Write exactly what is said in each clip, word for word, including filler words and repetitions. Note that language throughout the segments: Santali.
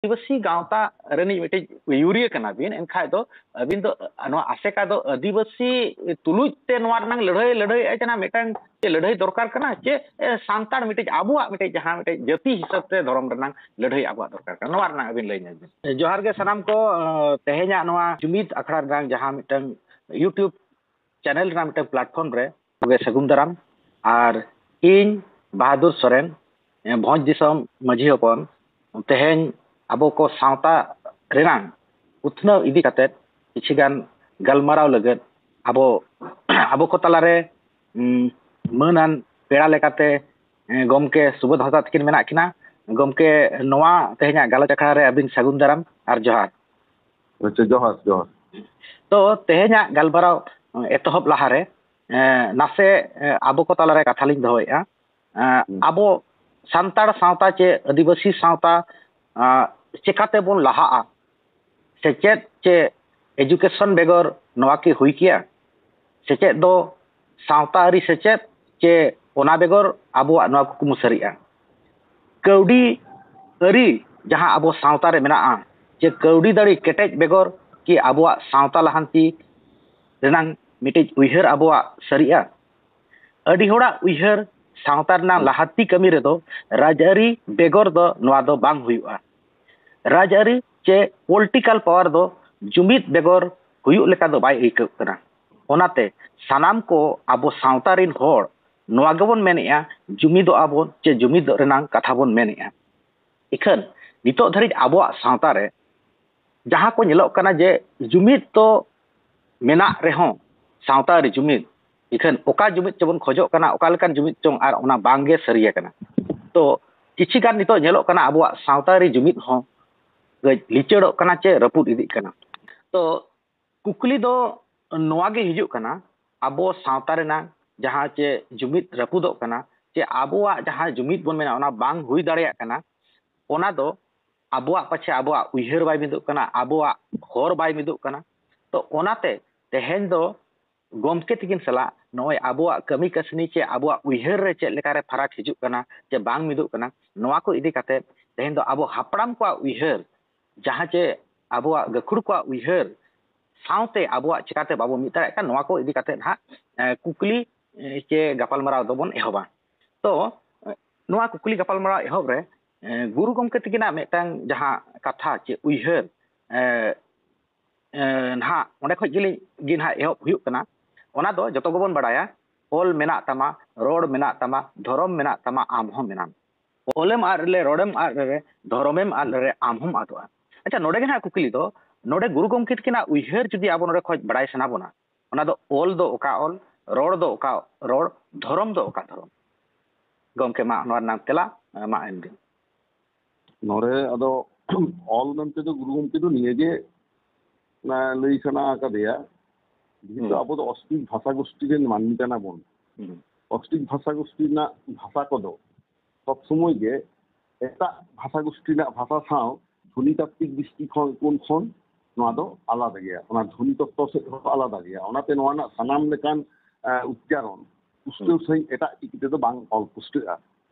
ᱟᱹᱫᱤᱵᱟᱹᱥᱤ ᱜᱟᱶᱛᱟ ᱨᱤᱱᱤᱡ ᱢᱤᱫᱴᱤᱡ ᱟᱹᱭᱩᱨᱤᱭᱟᱹ ᱠᱟᱱᱟ ᱵᱤᱱ, ᱮᱱᱠᱷᱟᱡ ᱫᱚ ᱟᱹᱵᱤᱱ ᱫᱚ ᱱᱚᱣᱟ ᱟᱥᱮᱠᱟ ᱫᱚ ᱟᱹᱫᱤᱵᱟᱹᱥᱤ ᱛᱩᱞᱩᱡ ᱛᱮ ᱱᱚᱣᱟ ᱨᱮᱱᱟᱝ ᱞᱟᱹᱲᱦᱟᱹᱭ ᱞᱟᱹᱲᱦᱟᱹᱭᱮᱫᱼᱟ ᱡᱮ ᱢᱤᱫᱴᱟᱝ ᱪᱮᱫ ᱞᱟᱹᱲᱦᱟᱹᱭ ᱫᱚᱨᱠᱟᱨ ᱠᱟᱱᱟ, ᱪᱮ ᱮ, ᱥᱟᱱᱛᱟᱲ ᱢᱤᱫᱴᱤᱡ ᱟᱵᱚᱣᱟᱜ ᱢᱤᱫᱴᱤᱡ ᱡᱟᱦᱟᱸ ᱢᱤᱫᱴᱤᱡ ᱡᱟᱹᱛᱤ ᱦᱤᱥᱟᱹᱵ ᱛᱮ ᱫᱷᱚᱨᱚᱢ ᱨᱮᱱᱟᱝ ᱞᱟᱹᱲᱦᱟᱹᱭ ᱟᱵᱚᱣᱟᱜ ᱫᱚᱨᱠᱟᱨ ᱠᱟᱱᱟ? ᱱᱚᱣᱟ ᱨᱮᱱᱟᱜ ᱟᱹᱵᱤᱱ ᱞᱟᱹᱭ ᱧᱚᱜ ᱵᱤᱱ᱾ ᱡᱚᱦᱟᱨ ᱜᱮ ᱥᱟᱱᱟᱢ ᱠᱚ, ᱮ, ᱛᱮᱦᱮᱧᱟᱜ ᱱᱚᱣᱟ ᱡᱩᱢᱤᱫ ᱟᱠᱷᱲᱟ ᱨᱮᱱᱟᱝ ᱡᱟᱦᱟᱸ ᱢᱤᱫᱴᱟᱝ YouTube ᱪᱮᱱᱮᱞ ᱨᱮᱱᱟᱜ ᱢᱤᱫᱴᱟᱝ platform ᱨᱮ ᱜᱮ ᱥᱟᱹᱜᱩᱱ ᱫᱟᱨᱟᱢ᱾ ᱟᱨ ᱤᱧ ᱵᱟᱦᱟᱫᱩᱨ ᱥᱚᱨᱮᱱ, ᱮ, ᱵᱷᱚᱸᱡᱽ ᱫᱤᱥᱚᱢ ᱢᱟᱹᱡᱷᱤ ᱦᱚᱯᱚᱱ, ᱛᱮᱦᱮᱧ ᱟᱵᱚ ᱠᱚ ᱥᱟᱶᱛᱟ ᱨᱮᱱᱟᱝ ᱩᱛᱱᱟᱹᱣ ᱤᱫᱤ ᱠᱟᱛᱮᱫ ᱠᱤᱪᱷᱤ ᱜᱟᱱ ᱜᱟᱞᱢᱟᱨᱟᱣ ᱞᱟᱹᱜᱤᱫ ᱟᱵᱚ, ᱟᱵᱚ ᱠᱚ ᱛᱟᱞᱟᱨᱮ, ᱩᱢ, ᱢᱟᱹᱱᱟᱱ ᱯᱮᱲᱟ ᱞᱮᱠᱟᱛᱮ, ᱮ, ᱜᱚᱢᱠᱮ ᱥᱩᱵᱳᱫᱷ ᱦᱟᱸᱥᱫᱟ ᱛᱟᱹᱠᱤᱱ ᱢᱮᱱᱟᱜ ᱠᱤᱱᱟ᱾ ᱜᱚᱢᱠᱮ, ᱱᱚᱣᱟ ᱛᱮᱦᱮᱧᱟᱜ ᱜᱟᱞᱚᱪ ᱟᱠᱷᱲᱟ ᱨᱮ ᱟᱹᱵᱤᱱ ᱥᱟᱹᱜᱩᱱ ᱫᱟᱨᱟᱢ ᱟᱨ ᱡᱚᱦᱟᱨ᱾ ᱟᱪᱪᱷᱟ, ᱡᱚᱦᱟᱨ, ᱡᱚᱦᱟᱨ᱾ ᱛᱚ, ᱛᱮᱦᱮᱧᱟᱜ ᱜᱟᱞᱢᱟᱨᱟᱣ ᱮᱛᱚᱦᱚᱵ ᱞᱟᱦᱟᱨᱮ, ᱮ, ᱱᱟᱥᱮ, ᱮ, ᱟᱵᱚ ᱠᱚ ᱛᱟᱞᱟᱨᱮ ᱠᱟᱛᱷᱟ ᱞᱤᱧ ᱫᱚᱦᱚᱭᱮᱫᱼᱟ᱾ ᱮ, ᱦᱩᱸ᱾ ᱟᱵᱚ ᱥᱟᱱᱛᱟᱲ ᱥᱟᱶᱛᱟ ᱪᱮ ᱟᱹᱫᱤᱵᱟᱹᱥᱤ ᱥᱟᱶᱛᱟ, ᱮ, ᱪᱮᱠᱟᱛᱮ ᱵᱚᱱ ᱞᱟᱦᱟᱜᱼᱟ? ᱥᱮᱪᱮᱫ ᱪᱮ education ᱵᱮᱜᱚᱨ ᱱᱚᱣᱟ ᱠᱤ ᱦᱩᱭ ᱠᱮᱭᱟ? ᱥᱮᱪᱮᱫ ᱫᱚ ᱥᱟᱶᱛᱟ ᱟᱹᱨᱤ ᱥᱮᱪᱮᱫ ᱪᱮ ᱚᱱᱟ ᱵᱮᱜᱚᱨ ᱟᱵᱚᱣᱟᱜ ᱱᱚᱣᱟ ᱠᱩᱠᱢᱩ ᱥᱟᱹᱨᱤᱜᱼᱟ? ᱠᱟᱹᱣᱰᱤ ᱟᱹᱨᱤ ᱡᱟᱦᱟᱸ ᱟᱵᱚ ᱥᱟᱶᱛᱟ ᱨᱮ ᱢᱮᱱᱟᱜᱼᱟ, ᱪᱮ ᱠᱟᱹᱣᱰᱤ ᱫᱟᱲᱮ ᱠᱮᱴᱮᱡ ᱵᱮᱜᱚᱨ ᱠᱤ ᱟᱵᱚᱣᱟᱜ ᱥᱟᱶᱛᱟ ᱞᱟᱦᱟᱱᱛᱤ ᱨᱮᱱᱟᱝ ᱢᱤᱫᱴᱤᱡ ᱩᱭᱦᱟᱹᱨ ᱟᱵᱚᱣᱟᱜ ᱥᱟᱹᱨᱤᱜᱼᱟ? ᱟᱹᱰᱤ ᱦᱚᱲᱟᱜ ᱩᱭᱦᱟᱹᱨ, ᱥᱟᱶᱛᱟ ᱨᱮᱱᱟᱜ ᱞᱟᱦᱟᱱᱛᱤ ᱠᱟᱹᱢᱤ ᱨᱮᱫᱚ ᱨᱟᱡᱽᱟᱹᱨᱤ ᱵᱮᱜᱚᱨ ᱫᱚ ᱱᱚᱣᱟ ᱫᱚ ᱵᱟᱝ ᱦᱩᱭᱩᱜᱼᱟ᱾ ᱨᱟᱡᱽᱟᱹᱨᱤ ᱪᱮ political power ᱫᱚ ᱡᱩᱢᱤᱫ ᱵᱮᱜᱚᱨ ᱦᱩᱭᱩᱜ ᱞᱮᱠᱟ ᱫᱚ ᱵᱟᱭ ᱟᱹᱭᱠᱟᱹᱜ ᱠᱟᱱᱟ᱾ ᱚᱱᱟᱛᱮ ᱥᱟᱱᱟᱢ ᱠᱚ ᱟᱵᱚ ᱥᱟᱶᱛᱟ ᱨᱤᱱ ᱦᱚᱲ ᱱᱚᱣᱟ ᱜᱮᱵᱚᱱ ᱢᱮᱱᱮᱫᱼᱟ, ᱡᱩᱢᱤᱫᱚᱜ ᱟᱵᱚᱱ ᱪᱮ ᱡᱩᱢᱤᱫᱚᱜ ᱨᱮᱱᱟᱝ ᱠᱟᱛᱷᱟ ᱵᱚᱱ ᱢᱮᱱᱮᱫᱼᱟ᱾ ᱤᱠᱷᱟᱹᱱ ᱱᱤᱛᱚᱜ ᱫᱷᱟᱹᱨᱤᱡ ᱟᱵᱚᱣᱟᱜ ᱥᱟᱶᱛᱟ ᱨᱮ ᱡᱟᱦᱟᱸ ᱠᱚ ᱧᱮᱞᱚᱜ ᱠᱟᱱᱟ ᱡᱮ ᱡᱩᱢᱤᱫ ᱫᱚ ᱢᱮᱱᱟᱜ ᱨᱮᱦᱚᱸ ᱥᱟᱶᱛᱟ ᱟᱹᱨᱤ ᱡᱩᱢᱤᱫ, ᱤᱠᱷᱟᱹᱱ ᱚᱠᱟ ᱡᱩᱢᱤᱫ ᱪᱚᱵᱚᱱ ᱠᱷᱚᱡᱚᱜ ᱠᱟᱱᱟ, ᱚᱠᱟ ᱞᱮᱠᱟᱱ ᱡᱩᱢᱤᱫ ᱪᱚᱝ, ᱟᱨ ᱚᱱᱟ ᱵᱟᱝ ᱜᱮ ᱥᱟᱹᱨᱤᱭᱟ ᱠᱟᱱᱟ᱾ ᱛᱚ ᱠᱤᱪᱷᱤ ᱜᱟᱱ ᱱᱤᱛᱚᱜ ᱧᱮᱞᱚᱜ ᱠᱟᱱᱟ ᱟᱵᱚᱣᱟᱜ ᱥᱟᱶᱛᱟ ᱟᱹᱨᱤ ᱡᱩᱢᱤᱫ ᱦᱚᱸ ᱠᱟᱹᱡ ᱞᱤᱪᱟᱹᱲᱚᱜ ᱠᱟᱱᱟ ᱪᱮ ᱨᱟᱹᱯᱩᱫ ᱤᱫᱤᱜ ᱠᱟᱱᱟ᱾ ᱛᱚ ᱠᱩᱠᱞᱤ ᱫᱚ ᱱᱚᱣᱟ ᱜᱮ ᱦᱤᱡᱩᱜ ᱠᱟᱱᱟ, ᱟᱵᱚ ᱥᱟᱶᱛᱟ ᱨᱮᱱᱟᱜ ᱡᱟᱦᱟᱸ ᱪᱮ ᱡᱩᱢᱤᱫ ᱨᱟᱹᱯᱩᱫᱚᱜ ᱠᱟᱱᱟ, ᱪᱮ ᱟᱵᱚᱣᱟᱜ ᱡᱟᱦᱟᱸ ᱡᱩᱢᱤᱫ ᱵᱚᱱ ᱢᱮᱱᱟ ᱚᱱᱟ ᱵᱟᱝ ᱦᱩᱭ ᱫᱟᱲᱮᱭᱟᱜ ᱠᱟᱱᱟ, ᱚᱱᱟ ᱫᱚ ᱟᱵᱚᱣᱟᱜ ᱯᱟᱪᱷᱮ ᱟᱵᱚᱣᱟᱜ ᱩᱭᱦᱟᱹᱨ ᱵᱟᱭ ᱢᱤᱫᱚᱜ ᱠᱟᱱᱟ, ᱟᱵᱚᱣᱟᱜ ᱦᱚᱨ ᱵᱟᱭ ᱢᱤᱫᱚᱜ ᱠᱟᱱᱟ᱾ ᱛᱚ ᱚᱱᱟᱛᱮ ᱛᱮᱦᱮᱧ ᱫᱚ ᱜᱚᱢᱠᱮ ᱛᱤᱠᱤᱱ ᱥᱟᱞᱟᱜ ᱱᱚᱜᱼᱚᱭ ᱟᱵᱚᱣᱟᱜ ᱠᱟᱹᱢᱤ ᱠᱟᱹᱥᱱᱤ ᱪᱮ ᱟᱵᱚᱣᱟᱜ ᱩᱭᱦᱟᱹᱨ ᱨᱮ ᱪᱮᱫ ᱞᱮᱠᱟᱨᱮ ᱯᱷᱟᱨᱟᱠ ᱦᱤᱡᱩᱜ ᱠᱟᱱᱟ ᱪᱮ ᱵᱟᱝ ᱢᱤᱫᱚᱜ ᱠᱟᱱᱟ, ᱱᱚᱣᱟ ᱠᱚ ᱤᱫᱤ ᱠᱟᱛᱮ ᱛᱮᱦᱮᱧ ᱫᱚ ᱟᱵᱚ ᱦᱟᱯᱲᱟᱢ ᱠᱚᱣᱟᱜ ᱩᱭᱦᱟᱹᱨ, ᱡᱟᱦᱟᱸ ᱪᱮ ᱟᱵᱚᱣᱟᱜ ᱜᱟᱹᱠᱷᱩᱲ ᱠᱚᱣᱟᱜ ᱩᱭᱦᱟᱹᱨ ᱥᱟᱶᱛᱮ ᱟᱵᱚᱣᱟᱜ ᱪᱤᱠᱟᱛᱮ ᱵᱟᱵᱚ ᱢᱤᱫ ᱫᱟᱲᱮᱭᱟᱜ ᱠᱟᱱ, ᱱᱚᱣᱟ ᱠᱚ ᱤᱫᱤ ᱠᱟᱛᱮ ᱦᱟᱸᱜ ᱮ, ᱠᱩᱠᱞᱤ ᱮ, ᱪᱮ ᱜᱟᱯᱟᱞᱢᱟᱨᱟᱣ ᱫᱚᱵᱚᱱ ᱮᱦᱚᱵᱟ᱾ ᱛᱚ ᱮ, ᱱᱚᱣᱟ ᱠᱩᱠᱞᱤ ᱜᱟᱯᱟᱞᱢᱟᱨᱟᱣ ᱮᱦᱚᱵ ᱨᱮ ᱮ, ᱜᱩᱨᱩ ᱜᱚᱢᱠᱮ ᱛᱤᱠᱤᱱᱟᱜ ᱢᱤᱫᱴᱟᱝ ᱡᱟᱦᱟᱸ ᱠᱟᱛᱷᱟ ᱪᱮ ᱩᱭᱦᱟᱹᱨ ᱮ, ᱮ, ᱱᱟᱦᱟᱜ ᱚᱸᱰᱮ ᱠᱷᱚᱡ ᱜᱮᱞᱤᱧ ᱜᱮ ᱱᱟᱦᱟᱜ ᱮᱦᱚᱵ ᱦᱩᱭᱩᱜ ᱠᱟᱱᱟ᱾ ᱚᱱᱟ ᱫᱚ ᱡᱚᱛᱚ ᱜᱮᱵᱚᱱ ᱵᱟᱲᱟᱭᱟ, ᱚᱞ ᱢᱮᱱᱟᱜ ᱛᱟᱢᱟ, ᱨᱚᱲ ᱢᱮᱱᱟᱜ ᱛᱟᱢᱟ, ᱫᱷᱚᱨᱚᱢ ᱢᱮᱱᱟᱜ ᱛᱟᱢᱟ, ᱟᱢ ᱦᱚᱸ ᱢᱮᱱᱟᱢ᱾ ᱚᱞᱮᱢ ᱟᱫ ᱨᱮᱞᱮ, ᱨᱚᱲᱮᱢ ᱟᱫ ᱨᱮᱞᱮ, ᱫᱷᱚᱨᱚᱢᱮᱢ ᱟᱫ ᱨᱮᱞᱮ, ᱟᱢ ᱦᱚᱸᱢ ᱟᱫᱚᱜᱼᱟ᱾ ᱟᱪᱪᱷᱟ, ᱱᱚᱰᱮ ᱜᱮ ᱱᱟᱦᱟᱜ ᱠᱩᱠᱞᱤ ᱫᱚ, ᱱᱚᱰᱮ ᱜᱩᱨᱩ ᱜᱚᱢᱠᱮ ᱛᱤᱠᱤᱱᱟᱜ ᱩᱭᱦᱟᱹᱨ ᱡᱩᱫᱤ ᱟᱵᱚ ᱱᱚᱰᱮ ᱠᱷᱚᱡ ᱵᱟᱲᱟᱭ ᱥᱟᱱᱟ ᱵᱚᱱᱟ, ᱚᱱᱟ ᱫᱚ ᱚᱞ ᱫᱚ ᱚᱠᱟ ᱚᱞ, ᱨᱚᱲ ᱫᱚ ᱚᱠᱟ ᱨᱚᱲ, ᱫᱷᱚᱨᱚᱢ ᱫᱚ ᱚᱠᱟ ᱫᱷᱚᱨᱚᱢ? ᱜᱚᱢᱠᱮ, ᱢᱟ ᱱᱚᱣᱟ ᱨᱮᱱᱟᱜ ᱛᱮᱞᱟ ᱮ, ᱢᱟ ᱮᱢ ᱵᱤᱱ᱾ ᱱᱚᱰᱮ ᱟᱫᱚ ᱚᱞ ᱢᱮᱱᱛᱮ ᱫᱚ ᱜᱩᱨᱩ ᱜᱚᱢᱠᱮ ᱫᱚ ᱱᱤᱭᱟᱹᱜᱮ ᱮ, ᱞᱟᱹᱭ ᱥᱟᱱᱟ ᱟᱠᱟᱫᱮᱭᱟ᱾ ᱡᱮᱦᱮᱛᱩ ᱦᱩᱸ᱾ ᱟᱵᱚ ᱫᱚ ᱚᱥᱴᱨᱤᱠ ᱵᱷᱟᱥᱟ ᱜᱳᱥᱴᱤ ᱨᱮᱱ ᱢᱟᱹᱱᱢᱤ ᱠᱟᱱᱟ ᱵᱚᱱ, ᱦᱩᱸ᱾ ᱚᱥᱴᱨᱤᱠ ᱵᱷᱟᱥᱟ ᱜᱳᱥᱴᱤ ᱨᱮᱱᱟᱜ ᱵᱷᱟᱥᱟ ᱠᱚᱫᱚ ᱥᱚᱵ ᱥᱚᱢᱚᱭ ᱜᱮ ᱮᱴᱟᱜ ᱵᱷᱟᱥᱟ ᱜᱳᱥᱴᱤ ᱨᱮᱱᱟᱜ ᱵᱷᱟᱥᱟ ᱥᱟᱶ ᱫᱷᱚᱱᱤ ᱛᱟᱛᱛᱤᱠ ᱫᱨᱤᱥᱴᱤ ᱠᱷᱚᱱ ᱠᱳᱱ ᱠᱷᱚᱱ ᱱᱚᱣᱟ ᱫᱚ ᱟᱞᱟᱫᱟ ᱜᱮᱭᱟ, ᱚᱱᱟ ᱫᱷᱚᱱᱤ ᱛᱚᱛᱛᱚ ᱥᱮᱫ ᱦᱚᱸ ᱟᱞᱟᱫᱟ ᱜᱮᱭᱟ᱾ ᱚᱱᱟᱛᱮ ᱱᱚᱣᱟ ᱨᱮᱱᱟᱜ ᱥᱟᱱᱟᱢ ᱞᱮᱠᱟᱱ ᱮ, ᱩᱪᱪᱟᱨᱚᱱ ᱯᱩᱥᱴᱟᱹᱣ ᱥᱟᱺᱦᱤᱡ ᱮᱴᱟᱜ ᱪᱤᱠᱤ ᱛᱮᱫᱚ ᱵᱟᱝ ᱚᱞ ᱯᱩᱥᱴᱟᱹᱜᱼᱟ᱾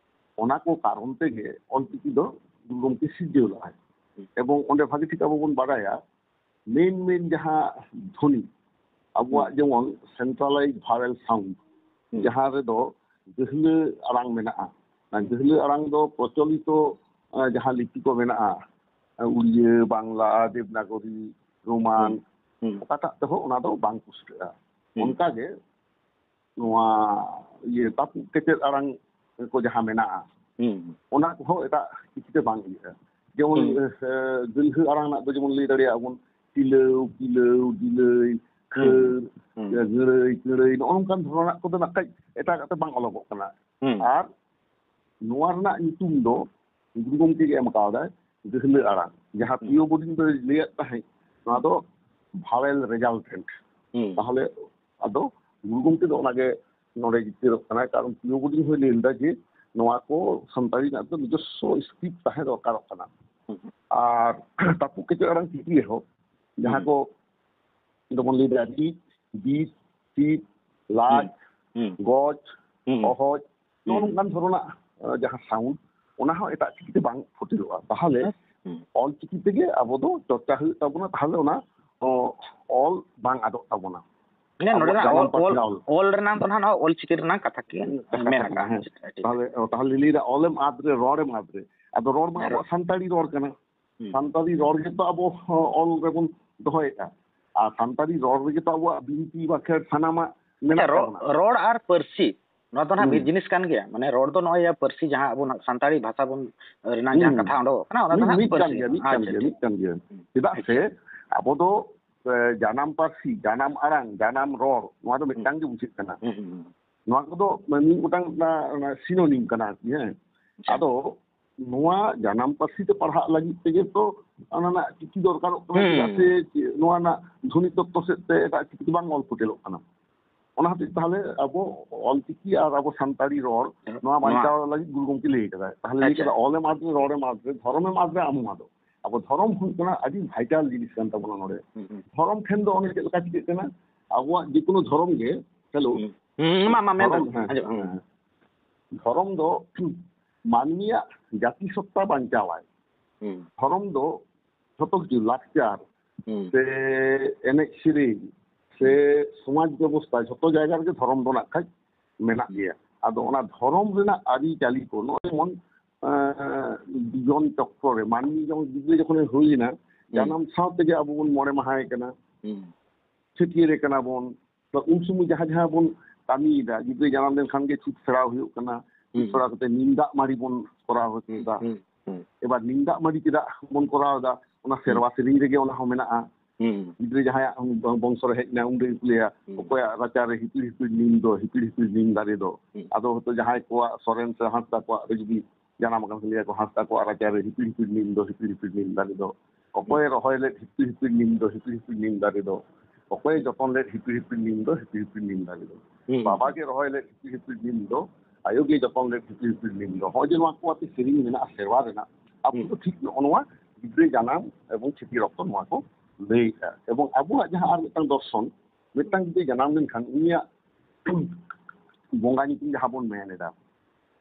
ᱚᱱᱟ ᱠᱚ ᱠᱟᱨᱚᱱ ᱛᱮᱜᱮ ᱚᱞᱪᱤᱠᱤ ᱫᱚ ᱜᱩᱨᱩ ᱜᱚᱢᱠᱮ ᱥᱤᱨᱡᱟᱹᱣ ᱞᱟᱜᱼᱟᱭ᱾ ᱮᱵᱚᱝ ᱚᱸᱰᱮ ᱵᱷᱟᱜᱮ ᱴᱷᱤᱠ ᱟᱵᱚ ᱵᱚᱱ ᱵᱟᱰᱟᱭᱟ, ᱢᱮᱱ ᱢᱮᱱ ᱡᱟᱦᱟᱸ ᱫᱷᱚᱱᱤ, ᱟᱵᱚᱣᱟᱜ ᱡᱮᱢᱚᱱ centralized vowel sound, ᱦᱩᱸ᱾ ᱡᱟᱦᱟᱸ ᱨᱮᱫᱚ ᱜᱟᱹᱦᱞᱟᱹ ᱟᱲᱟᱝ ᱢᱮᱱᱟᱜᱼᱟ᱾ ᱚᱱᱟ ᱜᱟᱹᱦᱞᱟᱹ ᱟᱲᱟᱝ ᱫᱚ ᱯᱨᱚᱪᱚᱞᱤᱛᱚ ᱮ, ᱡᱟᱦᱟᱸ ᱞᱤᱯᱤ ᱠᱚ ᱢᱮᱱᱟᱜᱼᱟ, ᱮ, ᱩᱲᱤᱭᱟᱹ, ᱵᱟᱝᱞᱟ, ᱫᱮᱵᱽᱱᱟᱜᱚᱨᱤ, ᱨᱳᱢᱟᱱ, ᱦᱩᱸ᱾ ᱚᱠᱟᱴᱟᱜ ᱛᱮᱦᱚᱸ ᱚᱱᱟ ᱫᱚ ᱵᱟᱝ ᱯᱩᱥᱴᱟᱹᱜᱼᱟ᱾ ᱦᱩᱸ᱾ ᱚᱱᱠᱟᱜᱮ ᱱᱚᱣᱟ ᱤᱭᱟᱹ ᱛᱟᱹᱯᱩᱜ ᱠᱮᱪᱮᱫ ᱟᱲᱟᱝ ᱠᱚ ᱡᱟᱦᱟᱸ ᱢᱮᱱᱟᱜᱼᱟ, ᱦᱩᱸ᱾ ᱚᱱᱟ ᱠᱚᱦᱚᱸ ᱮᱴᱟᱜ ᱪᱤᱠᱤᱛᱮ ᱵᱟᱝ ᱤᱭᱟᱹᱜᱼᱟ᱾ ᱡᱮᱢᱚᱱ ᱦᱩᱸ᱾ ᱮ, ᱜᱟᱹᱞᱦᱟᱹ ᱟᱲᱟᱝ ᱨᱮᱱᱟᱜ ᱫᱚ ᱡᱮᱢᱚᱱ ᱞᱟᱹᱭ ᱫᱟᱲᱮᱭᱟᱜᱼᱟ ᱵᱚᱱ ᱛᱤᱞᱟᱹᱣ, ᱠᱤᱞᱟᱹᱣ, ᱫᱤᱞᱟᱹᱭ, ᱠᱷᱟᱹᱨ, ᱦᱩᱸ᱾ ᱜᱟᱹᱲᱟᱹᱭ, ᱠᱟᱹᱲᱟᱹᱭ, ᱱᱚᱜᱼᱚ ᱱᱚᱝᱠᱟᱱ ᱫᱷᱚᱨᱚᱱᱟᱜ ᱠᱚᱫᱚ ᱱᱟᱜ ᱠᱷᱟᱡ ᱮᱴᱟᱜᱟᱜ ᱛᱮ ᱵᱟᱝ ᱚᱞᱚᱜᱚᱜ ᱠᱟᱱᱟ᱾ ᱦᱩᱸ᱾ ᱟᱨ ᱱᱚᱣᱟ ᱨᱮᱱᱟᱜ ᱧᱩᱛᱩᱢ ᱫᱚ ᱜᱩᱨᱩ ᱜᱚᱢᱠᱮ ᱜᱮ ᱮᱢ ᱠᱟᱣᱫᱟᱭ, ᱜᱟᱹᱦᱞᱟᱹ ᱟᱲᱟᱝ, ᱡᱟᱦᱟᱸ ᱦᱩᱸ᱾ ᱯᱤᱭᱳ ᱵᱳᱰᱤᱝ ᱫᱚᱭ ᱞᱟᱹᱭᱟᱫ ᱛᱟᱦᱮᱸᱫ ᱱᱚᱣᱟ ᱫᱚ vowel resultant᱾ ᱦᱩᱸ᱾ ᱛᱟᱦᱚᱞᱮ ᱟᱫᱚ ᱜᱩᱨᱩ ᱜᱚᱢᱠᱮ ᱫᱚ ᱚᱱᱟᱜᱮ ᱱᱚᱰᱮ ᱡᱤᱛᱠᱟᱹᱨᱚᱜ ᱠᱟᱱᱟᱭ, ᱠᱟᱨᱚᱱ ᱯᱤᱭᱳ ᱵᱳᱰᱤᱝ ᱦᱚᱸᱭ ᱞᱟᱹᱭ ᱞᱮᱫᱟ ᱡᱮ ᱱᱚᱣᱟ ᱠᱚ ᱥᱟᱱᱛᱟᱲᱤ ᱨᱮᱱᱟᱜ ᱫᱚ ᱱᱤᱡᱚᱥᱥᱚ script ᱛᱟᱦᱮᱸ ᱫᱚᱨᱠᱟᱨᱚᱜ ᱠᱟᱱᱟ᱾ ᱟᱨ ᱛᱟᱹᱯᱩᱜ ᱠᱮᱪᱮᱫ ᱟᱲᱟᱝ ᱪᱤᱠᱤ ᱨᱮᱦᱚᱸ ᱡᱟᱦᱟᱸ ᱠᱚ ᱫᱚᱵᱚᱱ ᱞᱟᱹᱭ ᱫᱟ ᱨᱤᱫ, ᱵᱤᱫ, ᱥᱤᱫ, ᱞᱟᱡ, ᱦᱩᱸ᱾ ᱜᱚᱡ, ᱦᱩᱸ᱾ ᱚᱦᱚᱡ, ᱱᱚᱜᱼᱚ ᱦᱩᱸ᱾ ᱱᱚᱝᱠᱟᱱ ᱫᱷᱚᱨᱚᱱᱟᱜ ᱮ, ᱡᱟᱦᱟᱸ sound, ᱚᱱᱟ ᱦᱚᱸ ᱮᱴᱟᱜ ᱪᱤᱠᱤᱛᱮ ᱵᱟᱝ ᱯᱷᱩᱴᱮᱞᱚᱜᱼᱟ᱾ ᱛᱟᱦᱚᱞᱮ ᱦᱩᱸ᱾ ᱚᱞ ᱪᱤᱠᱤ ᱛᱮᱜᱮ ᱟᱵᱚ ᱫᱚ ᱪᱚᱨᱪᱟ ᱦᱩᱭᱩᱜ ᱛᱟᱵᱚᱱᱟ, ᱛᱟᱦᱚᱞᱮ ᱚᱱᱟ, ᱚ, ᱚᱞ ᱵᱟᱝ ᱟᱫᱚᱜ ᱛᱟᱵᱚᱱᱟ᱾ ᱢᱟᱱᱮ ᱱᱚᱰᱮᱱᱟᱜ ᱟᱵᱚᱣᱟᱜ ᱡᱟᱱᱟᱢ ᱚᱞ, ᱯᱟᱹᱨᱥᱤ ᱚᱞ, ᱨᱚᱲ᱾ ᱚᱞ ᱨᱮᱱᱟᱜ ᱫᱚ ᱱᱟᱦᱟᱜ ᱱᱚᱣᱟ ᱚᱞ ᱪᱤᱠᱤ ᱨᱮᱱᱟᱜ ᱠᱟᱛᱷᱟ ᱜᱮ ᱠᱟᱛᱷᱟ ᱢᱮᱱ ᱠᱟᱱᱟ, ᱟᱠᱟᱫᱼᱟ᱾ ᱦᱮᱸ᱾ ᱴᱷᱤᱠ᱾ ᱛᱟᱦᱚᱞᱮ, ᱛᱟᱦᱚᱞᱮ ᱞᱟᱹᱭᱫᱟ ᱚᱞᱮᱢ ᱟᱫ ᱨᱮ, ᱨᱚᱲᱮᱢ ᱟᱫ ᱨᱮ᱾ ᱟᱫᱚ ᱨᱚᱲ ᱢᱟ ᱦᱮᱸ᱾ ᱟᱵᱚᱣᱟᱜ ᱥᱟᱱᱛᱟᱲᱤ ᱨᱚᱲ ᱠᱟᱱᱟ᱾ ᱦᱩᱸ᱾ ᱥᱟᱱᱛᱟᱲᱤ ᱨᱚᱲ ᱜᱮᱛᱚ ᱟᱵᱚ, ᱦᱚᱸ, ᱚᱞ ᱨᱮᱵᱚᱱ ᱫᱚᱦᱚᱭᱮᱫᱼᱟ᱾ ᱟᱨ ᱥᱟᱱᱛᱟᱲᱤ ᱨᱚᱲ ᱨᱮᱜᱮ ᱛᱚ ᱟᱵᱚᱣᱟᱜ ᱵᱤᱱᱛᱤ ᱵᱟᱠᱷᱮᱲ ᱥᱟᱱᱟᱢᱟᱜ ᱢᱮᱱᱟᱜ ᱟᱪᱪᱷᱟ, ᱨᱚ-, ᱛᱟᱵᱚᱱᱟ᱾ ᱨᱚᱲ ᱟᱨ ᱯᱟᱹᱨᱥᱤ, ᱱᱚᱣᱟ ᱫᱚ ᱱᱟᱦᱟᱜ ᱢᱤᱫ ᱦᱩᱸ᱾ ᱡᱤᱱᱤᱥ ᱠᱟᱱ ᱜᱮᱭᱟ᱾ ᱢᱟᱱᱮ ᱨᱚᱲ ᱫᱚ ᱱᱚᱜᱼᱚᱭ ᱯᱟᱹᱨᱥᱤ ᱡᱟᱦᱟᱸ ᱟᱵᱚ ᱱᱟᱜ ᱥᱟᱱᱛᱟᱲᱤ ᱵᱷᱟᱥᱟ ᱵᱚᱱ, ᱨᱮᱱᱟᱜ ᱡᱟᱦᱟᱸ ᱦᱩᱸ᱾ ᱠᱟᱛᱷᱟ ᱚᱰᱚᱠᱚᱜ ᱠᱟᱱᱟ, ᱚᱱᱟ ᱫᱚ ᱢᱤᱫ, ᱱᱟᱦᱟᱜ ᱢᱤᱫ ᱠᱟᱱ ᱯᱟᱹᱨᱥᱤ ᱜᱮᱭᱟ, ᱠᱟᱱᱟ᱾ ᱢᱤᱫ ᱠᱟᱱ ᱟᱪᱪᱷᱟ, ᱜᱮᱭᱟ, ᱴᱷᱤᱠ᱾ ᱢᱤᱫ ᱠᱟᱱ ᱜᱮᱭᱟ᱾ ᱦᱩᱸ᱾ ᱪᱮᱫᱟᱜ ᱟᱪᱪᱷᱟ᱾ ᱥᱮ ᱟᱵᱚ ᱫᱚ, ᱮ, ᱡᱟᱱᱟᱢ ᱯᱟᱹᱨᱥᱤ, ᱡᱟᱱᱟᱢ ᱟᱲᱟᱝ, ᱡᱟᱱᱟᱢ ᱨᱚᱲ, ᱱᱚᱣᱟ ᱫᱚ ᱦᱩᱸ᱾ ᱢᱤᱫᱴᱟᱝ ᱜᱮ ᱵᱩᱡᱷᱟᱹᱜ ᱠᱟᱱᱟ᱾ ᱦᱩᱸ, ᱦᱩᱸ, ᱦᱩᱸ᱾ ᱱᱚᱣᱟ ᱠᱚᱫᱚ ᱢᱤᱫ ᱜᱚᱴᱟᱝ ᱚᱱᱟ, ᱚᱱᱟ synonym ᱠᱟᱱᱟ ᱟᱨᱠᱤ, ᱦᱮᱸ᱾ ᱟᱪᱪᱷᱟ᱾ ᱟᱫᱚ ᱱᱚᱣᱟ ᱡᱟᱱᱟᱢ ᱯᱟᱹᱨᱥᱤ ᱛᱮ ᱯᱟᱲᱦᱟᱜ ᱞᱟᱹᱜᱤᱫ ᱛᱮᱜᱮ ᱛᱚ ᱚᱱᱟ ᱨᱮᱱᱟᱜ ᱪᱤᱠᱤ ᱫᱚᱨᱠᱟᱨᱚᱜ ᱠᱟᱱᱟ, ᱦᱩᱸ᱾ ᱪᱮᱫᱟᱜ ᱥᱮ ᱪᱮ-, ᱱᱚᱣᱟ ᱨᱮᱱᱟᱜ ᱫᱷᱚᱱᱤ ᱛᱚᱛᱛᱚ ᱥᱮᱫ ᱛᱮ ᱮᱴᱟᱜ ᱪᱤᱠᱤ ᱛᱮ ᱵᱟᱝ ᱚᱞ ᱯᱷᱩᱴᱮᱞᱚᱜ ᱠᱟᱱᱟ᱾ ᱚᱱᱟ ᱦᱚᱛᱮᱡ ᱛᱮ ᱛᱟᱦᱞᱮ ᱟᱵᱚ ᱚᱞ ᱪᱤᱠᱤ ᱟᱨ ᱟᱵᱚ ᱥᱟᱱᱛᱟᱲᱤ ᱨᱚᱲ ᱱᱚᱣᱟ ᱱᱚᱣᱟ ᱵᱟᱧᱪᱟᱣ ᱞᱟᱹᱜᱤᱫ ᱜᱩᱨᱩ ᱜᱚᱢᱠᱮ ᱞᱟᱹᱭ ᱠᱟᱫᱟᱭ᱾ ᱛᱟᱦᱞᱮ ᱞᱟᱹᱭ ᱟᱪᱪᱷᱟ᱾ ᱠᱟᱫᱟ, "ᱚᱞᱮᱢ ᱟᱫ ᱨᱮ, ᱨᱚᱲᱮᱢ ᱟᱫ ᱨᱮ, ᱫᱷᱚᱨᱚᱢᱮᱢ ᱟᱫ ᱨᱮ, ᱟᱢᱮᱢ ᱟᱫᱚᱜ᱾" ᱟᱵᱚ ᱫᱷᱚᱨᱚᱢ ᱦᱩᱭᱩᱜ ᱠᱟᱱᱟ ᱟᱹᱰᱤ vital ᱡᱤᱱᱤᱥ ᱠᱟᱱ ᱛᱟᱵᱚᱱᱟ ᱱᱚᱰᱮ᱾ ᱦᱩᱸ, ᱦᱩᱸ᱾ ᱫᱷᱚᱨᱚᱢ ᱴᱷᱮᱱ ᱫᱚ ᱚᱱᱮ ᱪᱮᱫ ᱞᱮᱠᱟ ᱪᱤᱠᱟᱹᱜ ᱠᱟᱱᱟ, ᱟᱵᱚᱣᱟᱜ ᱡᱮ ᱠᱳᱱᱳ ᱫᱷᱚᱨᱚᱢ ᱜᱮ, hello? ᱦᱩᱸ, ᱦᱩᱸ, ᱢᱟ, ᱢᱟ, ᱢᱮᱱ ᱫᱷᱚᱨᱚᱢ, ᱛᱟᱵᱚᱱ, ᱦᱮᱸ, ᱟᱸᱡᱚᱢ᱾ ᱦᱮᱸ, ᱦᱮᱸ᱾ ᱫᱷᱚᱨᱚᱢ ᱫᱚ ᱢᱟᱹᱱᱢᱤᱭᱟᱜ ᱡᱟᱹᱛᱤ ᱥᱚᱛᱛᱟ ᱵᱟᱧᱪᱟᱣᱟᱭ᱾ ᱦᱩᱸ᱾ ᱫᱷᱚᱨᱚᱢ ᱫᱚ ᱡᱷᱚᱛᱚ ᱠᱤᱪᱷᱩ, ᱞᱟᱠᱪᱟᱨ, ᱦᱩᱸ᱾ ᱥᱮ ᱮᱱᱮᱡ ᱥᱮᱨᱮᱧ, ᱥᱮ ᱦᱩᱸ᱾ ᱥᱚᱢᱟᱡᱽ ᱵᱮᱵᱚᱥᱛᱷᱟ, ᱡᱷᱚᱛᱚ ᱡᱟᱭᱜᱟ ᱨᱮᱜᱮ ᱫᱷᱚᱨᱚᱢ ᱫᱚ ᱱᱟᱜ ᱠᱷᱟᱡ ᱢᱮᱱᱟᱜ ᱜᱮᱭᱟ᱾ ᱟᱫᱚ ᱚᱱᱟ ᱫᱷᱚᱨᱚᱢ ᱨᱮᱱᱟᱜ ᱟᱹᱨᱤᱪᱟᱹᱞᱤ ᱠᱚ, ᱱᱚᱜᱼᱚᱭ ᱡᱮᱢᱚᱱ, ᱮᱸ, ᱡᱚᱱ ᱪᱚᱠᱨᱚ ᱨᱮ ᱢᱟᱹᱱᱢᱤ ᱡᱮᱢᱚᱱ ᱜᱤᱫᱽᱨᱟᱹ ᱡᱚᱠᱷᱚᱱᱮ ᱦᱩᱭᱮᱱᱟ, ᱦᱩᱸ᱾ ᱡᱟᱱᱟᱢ ᱥᱟᱶ ᱛᱮᱜᱮ ᱟᱵᱚ ᱵᱚᱱ ᱢᱚᱬᱮ ᱢᱟᱦᱟᱭᱮ ᱠᱟᱱᱟ, ᱦᱩᱸ᱾ ᱪᱷᱟᱹᱴᱭᱟᱹᱨᱮ ᱠᱟᱱᱟ ᱵᱚᱱ, ᱛᱚ ᱩᱱ ᱥᱚᱢᱚᱭ ᱡᱟᱦᱟᱸ ᱡᱟᱦᱟᱸ ᱵᱚᱱ ᱠᱟᱹᱢᱤᱭᱮᱫᱟ, ᱜᱤᱫᱽᱨᱟᱹ ᱡᱟᱱᱟᱢ ᱞᱮᱱᱠᱷᱟᱱ ᱜᱮ ᱪᱷᱩᱛ ᱯᱷᱮᱲᱟᱣ ᱦᱩᱭᱩᱜ ᱠᱟᱱᱟ, ᱪᱷᱩᱛ ᱦᱩᱸ᱾ ᱯᱷᱮᱲᱟᱣ ᱠᱟᱛᱮ ᱱᱤᱢ ᱫᱟᱜ ᱢᱟᱹᱲᱤ ᱵᱚᱱ ᱠᱚᱨᱟᱣ ᱦᱚᱪᱚᱭᱮᱫᱟ᱾ ᱦᱩᱸ, ᱦᱩᱸ᱾ ᱮᱵᱟᱨ ᱱᱤᱢ ᱫᱟᱜ ᱢᱟᱹᱲᱤ ᱪᱮᱫᱟᱜ ᱵᱚᱱ ᱠᱚᱨᱟᱣ ᱮᱫᱟ? ᱚᱱᱟ ᱦᱩᱸ᱾ ᱥᱮᱨᱣᱟ ᱥᱮᱨᱮᱧ ᱨᱮᱜᱮ ᱚᱱᱟ ᱦᱚᱸ ᱢᱮᱱᱟᱜᱼᱟ᱾ ᱦᱩᱸ᱾ ᱜᱤᱫᱽᱨᱟᱹ ᱡᱟᱦᱟᱸᱭᱟᱜ ᱵᱚᱝᱥᱚ ᱨᱮ ᱦᱮᱡ ᱮᱱᱟ, ᱩᱱ ᱨᱮᱜᱮ ᱠᱚ ᱞᱟᱹᱭᱟ, ᱦᱩᱸ᱾ "ᱚᱠᱚᱭᱟᱜ ᱨᱟᱪᱟᱨᱮ ᱦᱤᱯᱤᱲ ᱦᱤᱯᱤᱲ ᱱᱤᱢ ᱫᱚ, ᱦᱤᱯᱤᱲ ᱦᱤᱯᱤᱲ ᱱᱤᱢ ᱫᱟᱨᱮ ᱫᱚ?" ᱦᱩᱸ᱾ ᱟᱫᱚ ᱦᱚᱭᱛᱳ ᱡᱟᱦᱟᱸᱭ ᱠᱚᱣᱟᱜ, ᱥᱚᱨᱮᱱ ᱥᱮ ᱦᱟᱸᱥᱫᱟ ᱠᱚᱣᱟᱜ ᱨᱮ ᱡᱩᱫᱤ ᱡᱟᱱᱟᱢ ᱟᱠᱟᱱ ᱠᱷᱟᱱ, ᱞᱟᱹᱭᱟ ᱠᱚ, "ᱦᱟᱸᱥᱫᱟ ᱠᱚᱣᱟᱜ ᱨᱟᱪᱟᱨᱮ ᱦᱤᱯᱤᱲ ᱦᱤᱯᱤᱲ ᱱᱤᱢ ᱫᱚ, ᱦᱤᱯᱤᱲ ᱦᱤᱯᱤᱲ ᱱᱤᱢ ᱫᱟᱨᱮ ᱫᱚ, ᱚᱠᱚᱭᱮ ᱦᱩᱸ᱾ ᱨᱚᱦᱚᱭ ᱞᱮᱫ ᱦᱤᱯᱤᱲ ᱦᱤᱯᱤᱲ ᱱᱤᱢ ᱫᱚ, ᱦᱤᱯᱤᱲ ᱦᱤᱯᱤᱲ ᱱᱤᱢ ᱫᱟᱨᱮ ᱫᱚ, ᱚᱠᱚᱭᱮ ᱡᱚᱛᱚᱱ ᱞᱮᱫ ᱦᱤᱯᱤᱲ ᱦᱤᱯᱤᱲ ᱱᱤᱢ ᱫᱚ, ᱦᱤᱯᱤᱲ ᱦᱤᱯᱤᱲ ᱱᱤᱢ ᱫᱟᱨᱮ ᱫᱚ, ᱦᱩᱸ᱾ ᱵᱟᱵᱟ ᱜᱮ ᱨᱚᱦᱚᱭ ᱞᱮᱫ ᱦᱤᱯᱤᱲ ᱦᱤᱯᱤᱲ ᱱᱤᱢ ᱫᱚ, ᱟᱭᱳ ᱜᱮ ᱡᱚᱛᱚᱱ ᱞᱮᱫ ᱦᱤᱯᱤᱲ ᱦᱤᱯᱤᱲ ᱱᱤᱢ ᱫᱚ", ᱦᱚᱸᱜᱼᱚᱭ ᱡᱮ ᱱᱚᱣᱟ ᱠᱚ ᱟᱛᱮ ᱥᱮᱨᱮᱧ ᱢᱮᱱᱟᱜᱼᱟ ᱥᱮᱨᱣᱟ ᱨᱮᱱᱟᱜ, ᱟᱵᱚ ᱦᱩᱸ᱾ ᱫᱚ ᱴᱷᱤᱠ ᱱᱚᱜᱼᱚ ᱱᱚᱣᱟ ᱜᱤᱫᱽᱨᱟᱹ ᱡᱟᱱᱟᱢ ᱮᱵᱚᱝ ᱪᱷᱟᱹᱴᱭᱟᱹᱨ ᱚᱠᱛᱚ ᱱᱚᱣᱟ ᱠᱚ ᱞᱟᱹᱭᱮᱫᱼᱟ᱾ ᱮᱵᱚᱝ ᱟᱵᱚᱣᱟᱜ ᱡᱟᱦᱟᱸ ᱟᱨ ᱢᱤᱫᱴᱟᱝ ᱫᱚᱨᱥᱚᱱ, ᱢᱤᱫᱴᱟᱝ ᱜᱤᱫᱽᱨᱟᱹ ᱡᱟᱱᱟᱢ ᱞᱮᱱᱠᱷᱟᱱ ᱩᱱᱤᱭᱟᱜ ᱵᱚᱸᱜᱟ ᱧᱩᱛᱩᱢ ᱡᱟᱦᱟᱸ ᱵᱚᱱ ᱢᱮᱱ ᱮᱫᱟ,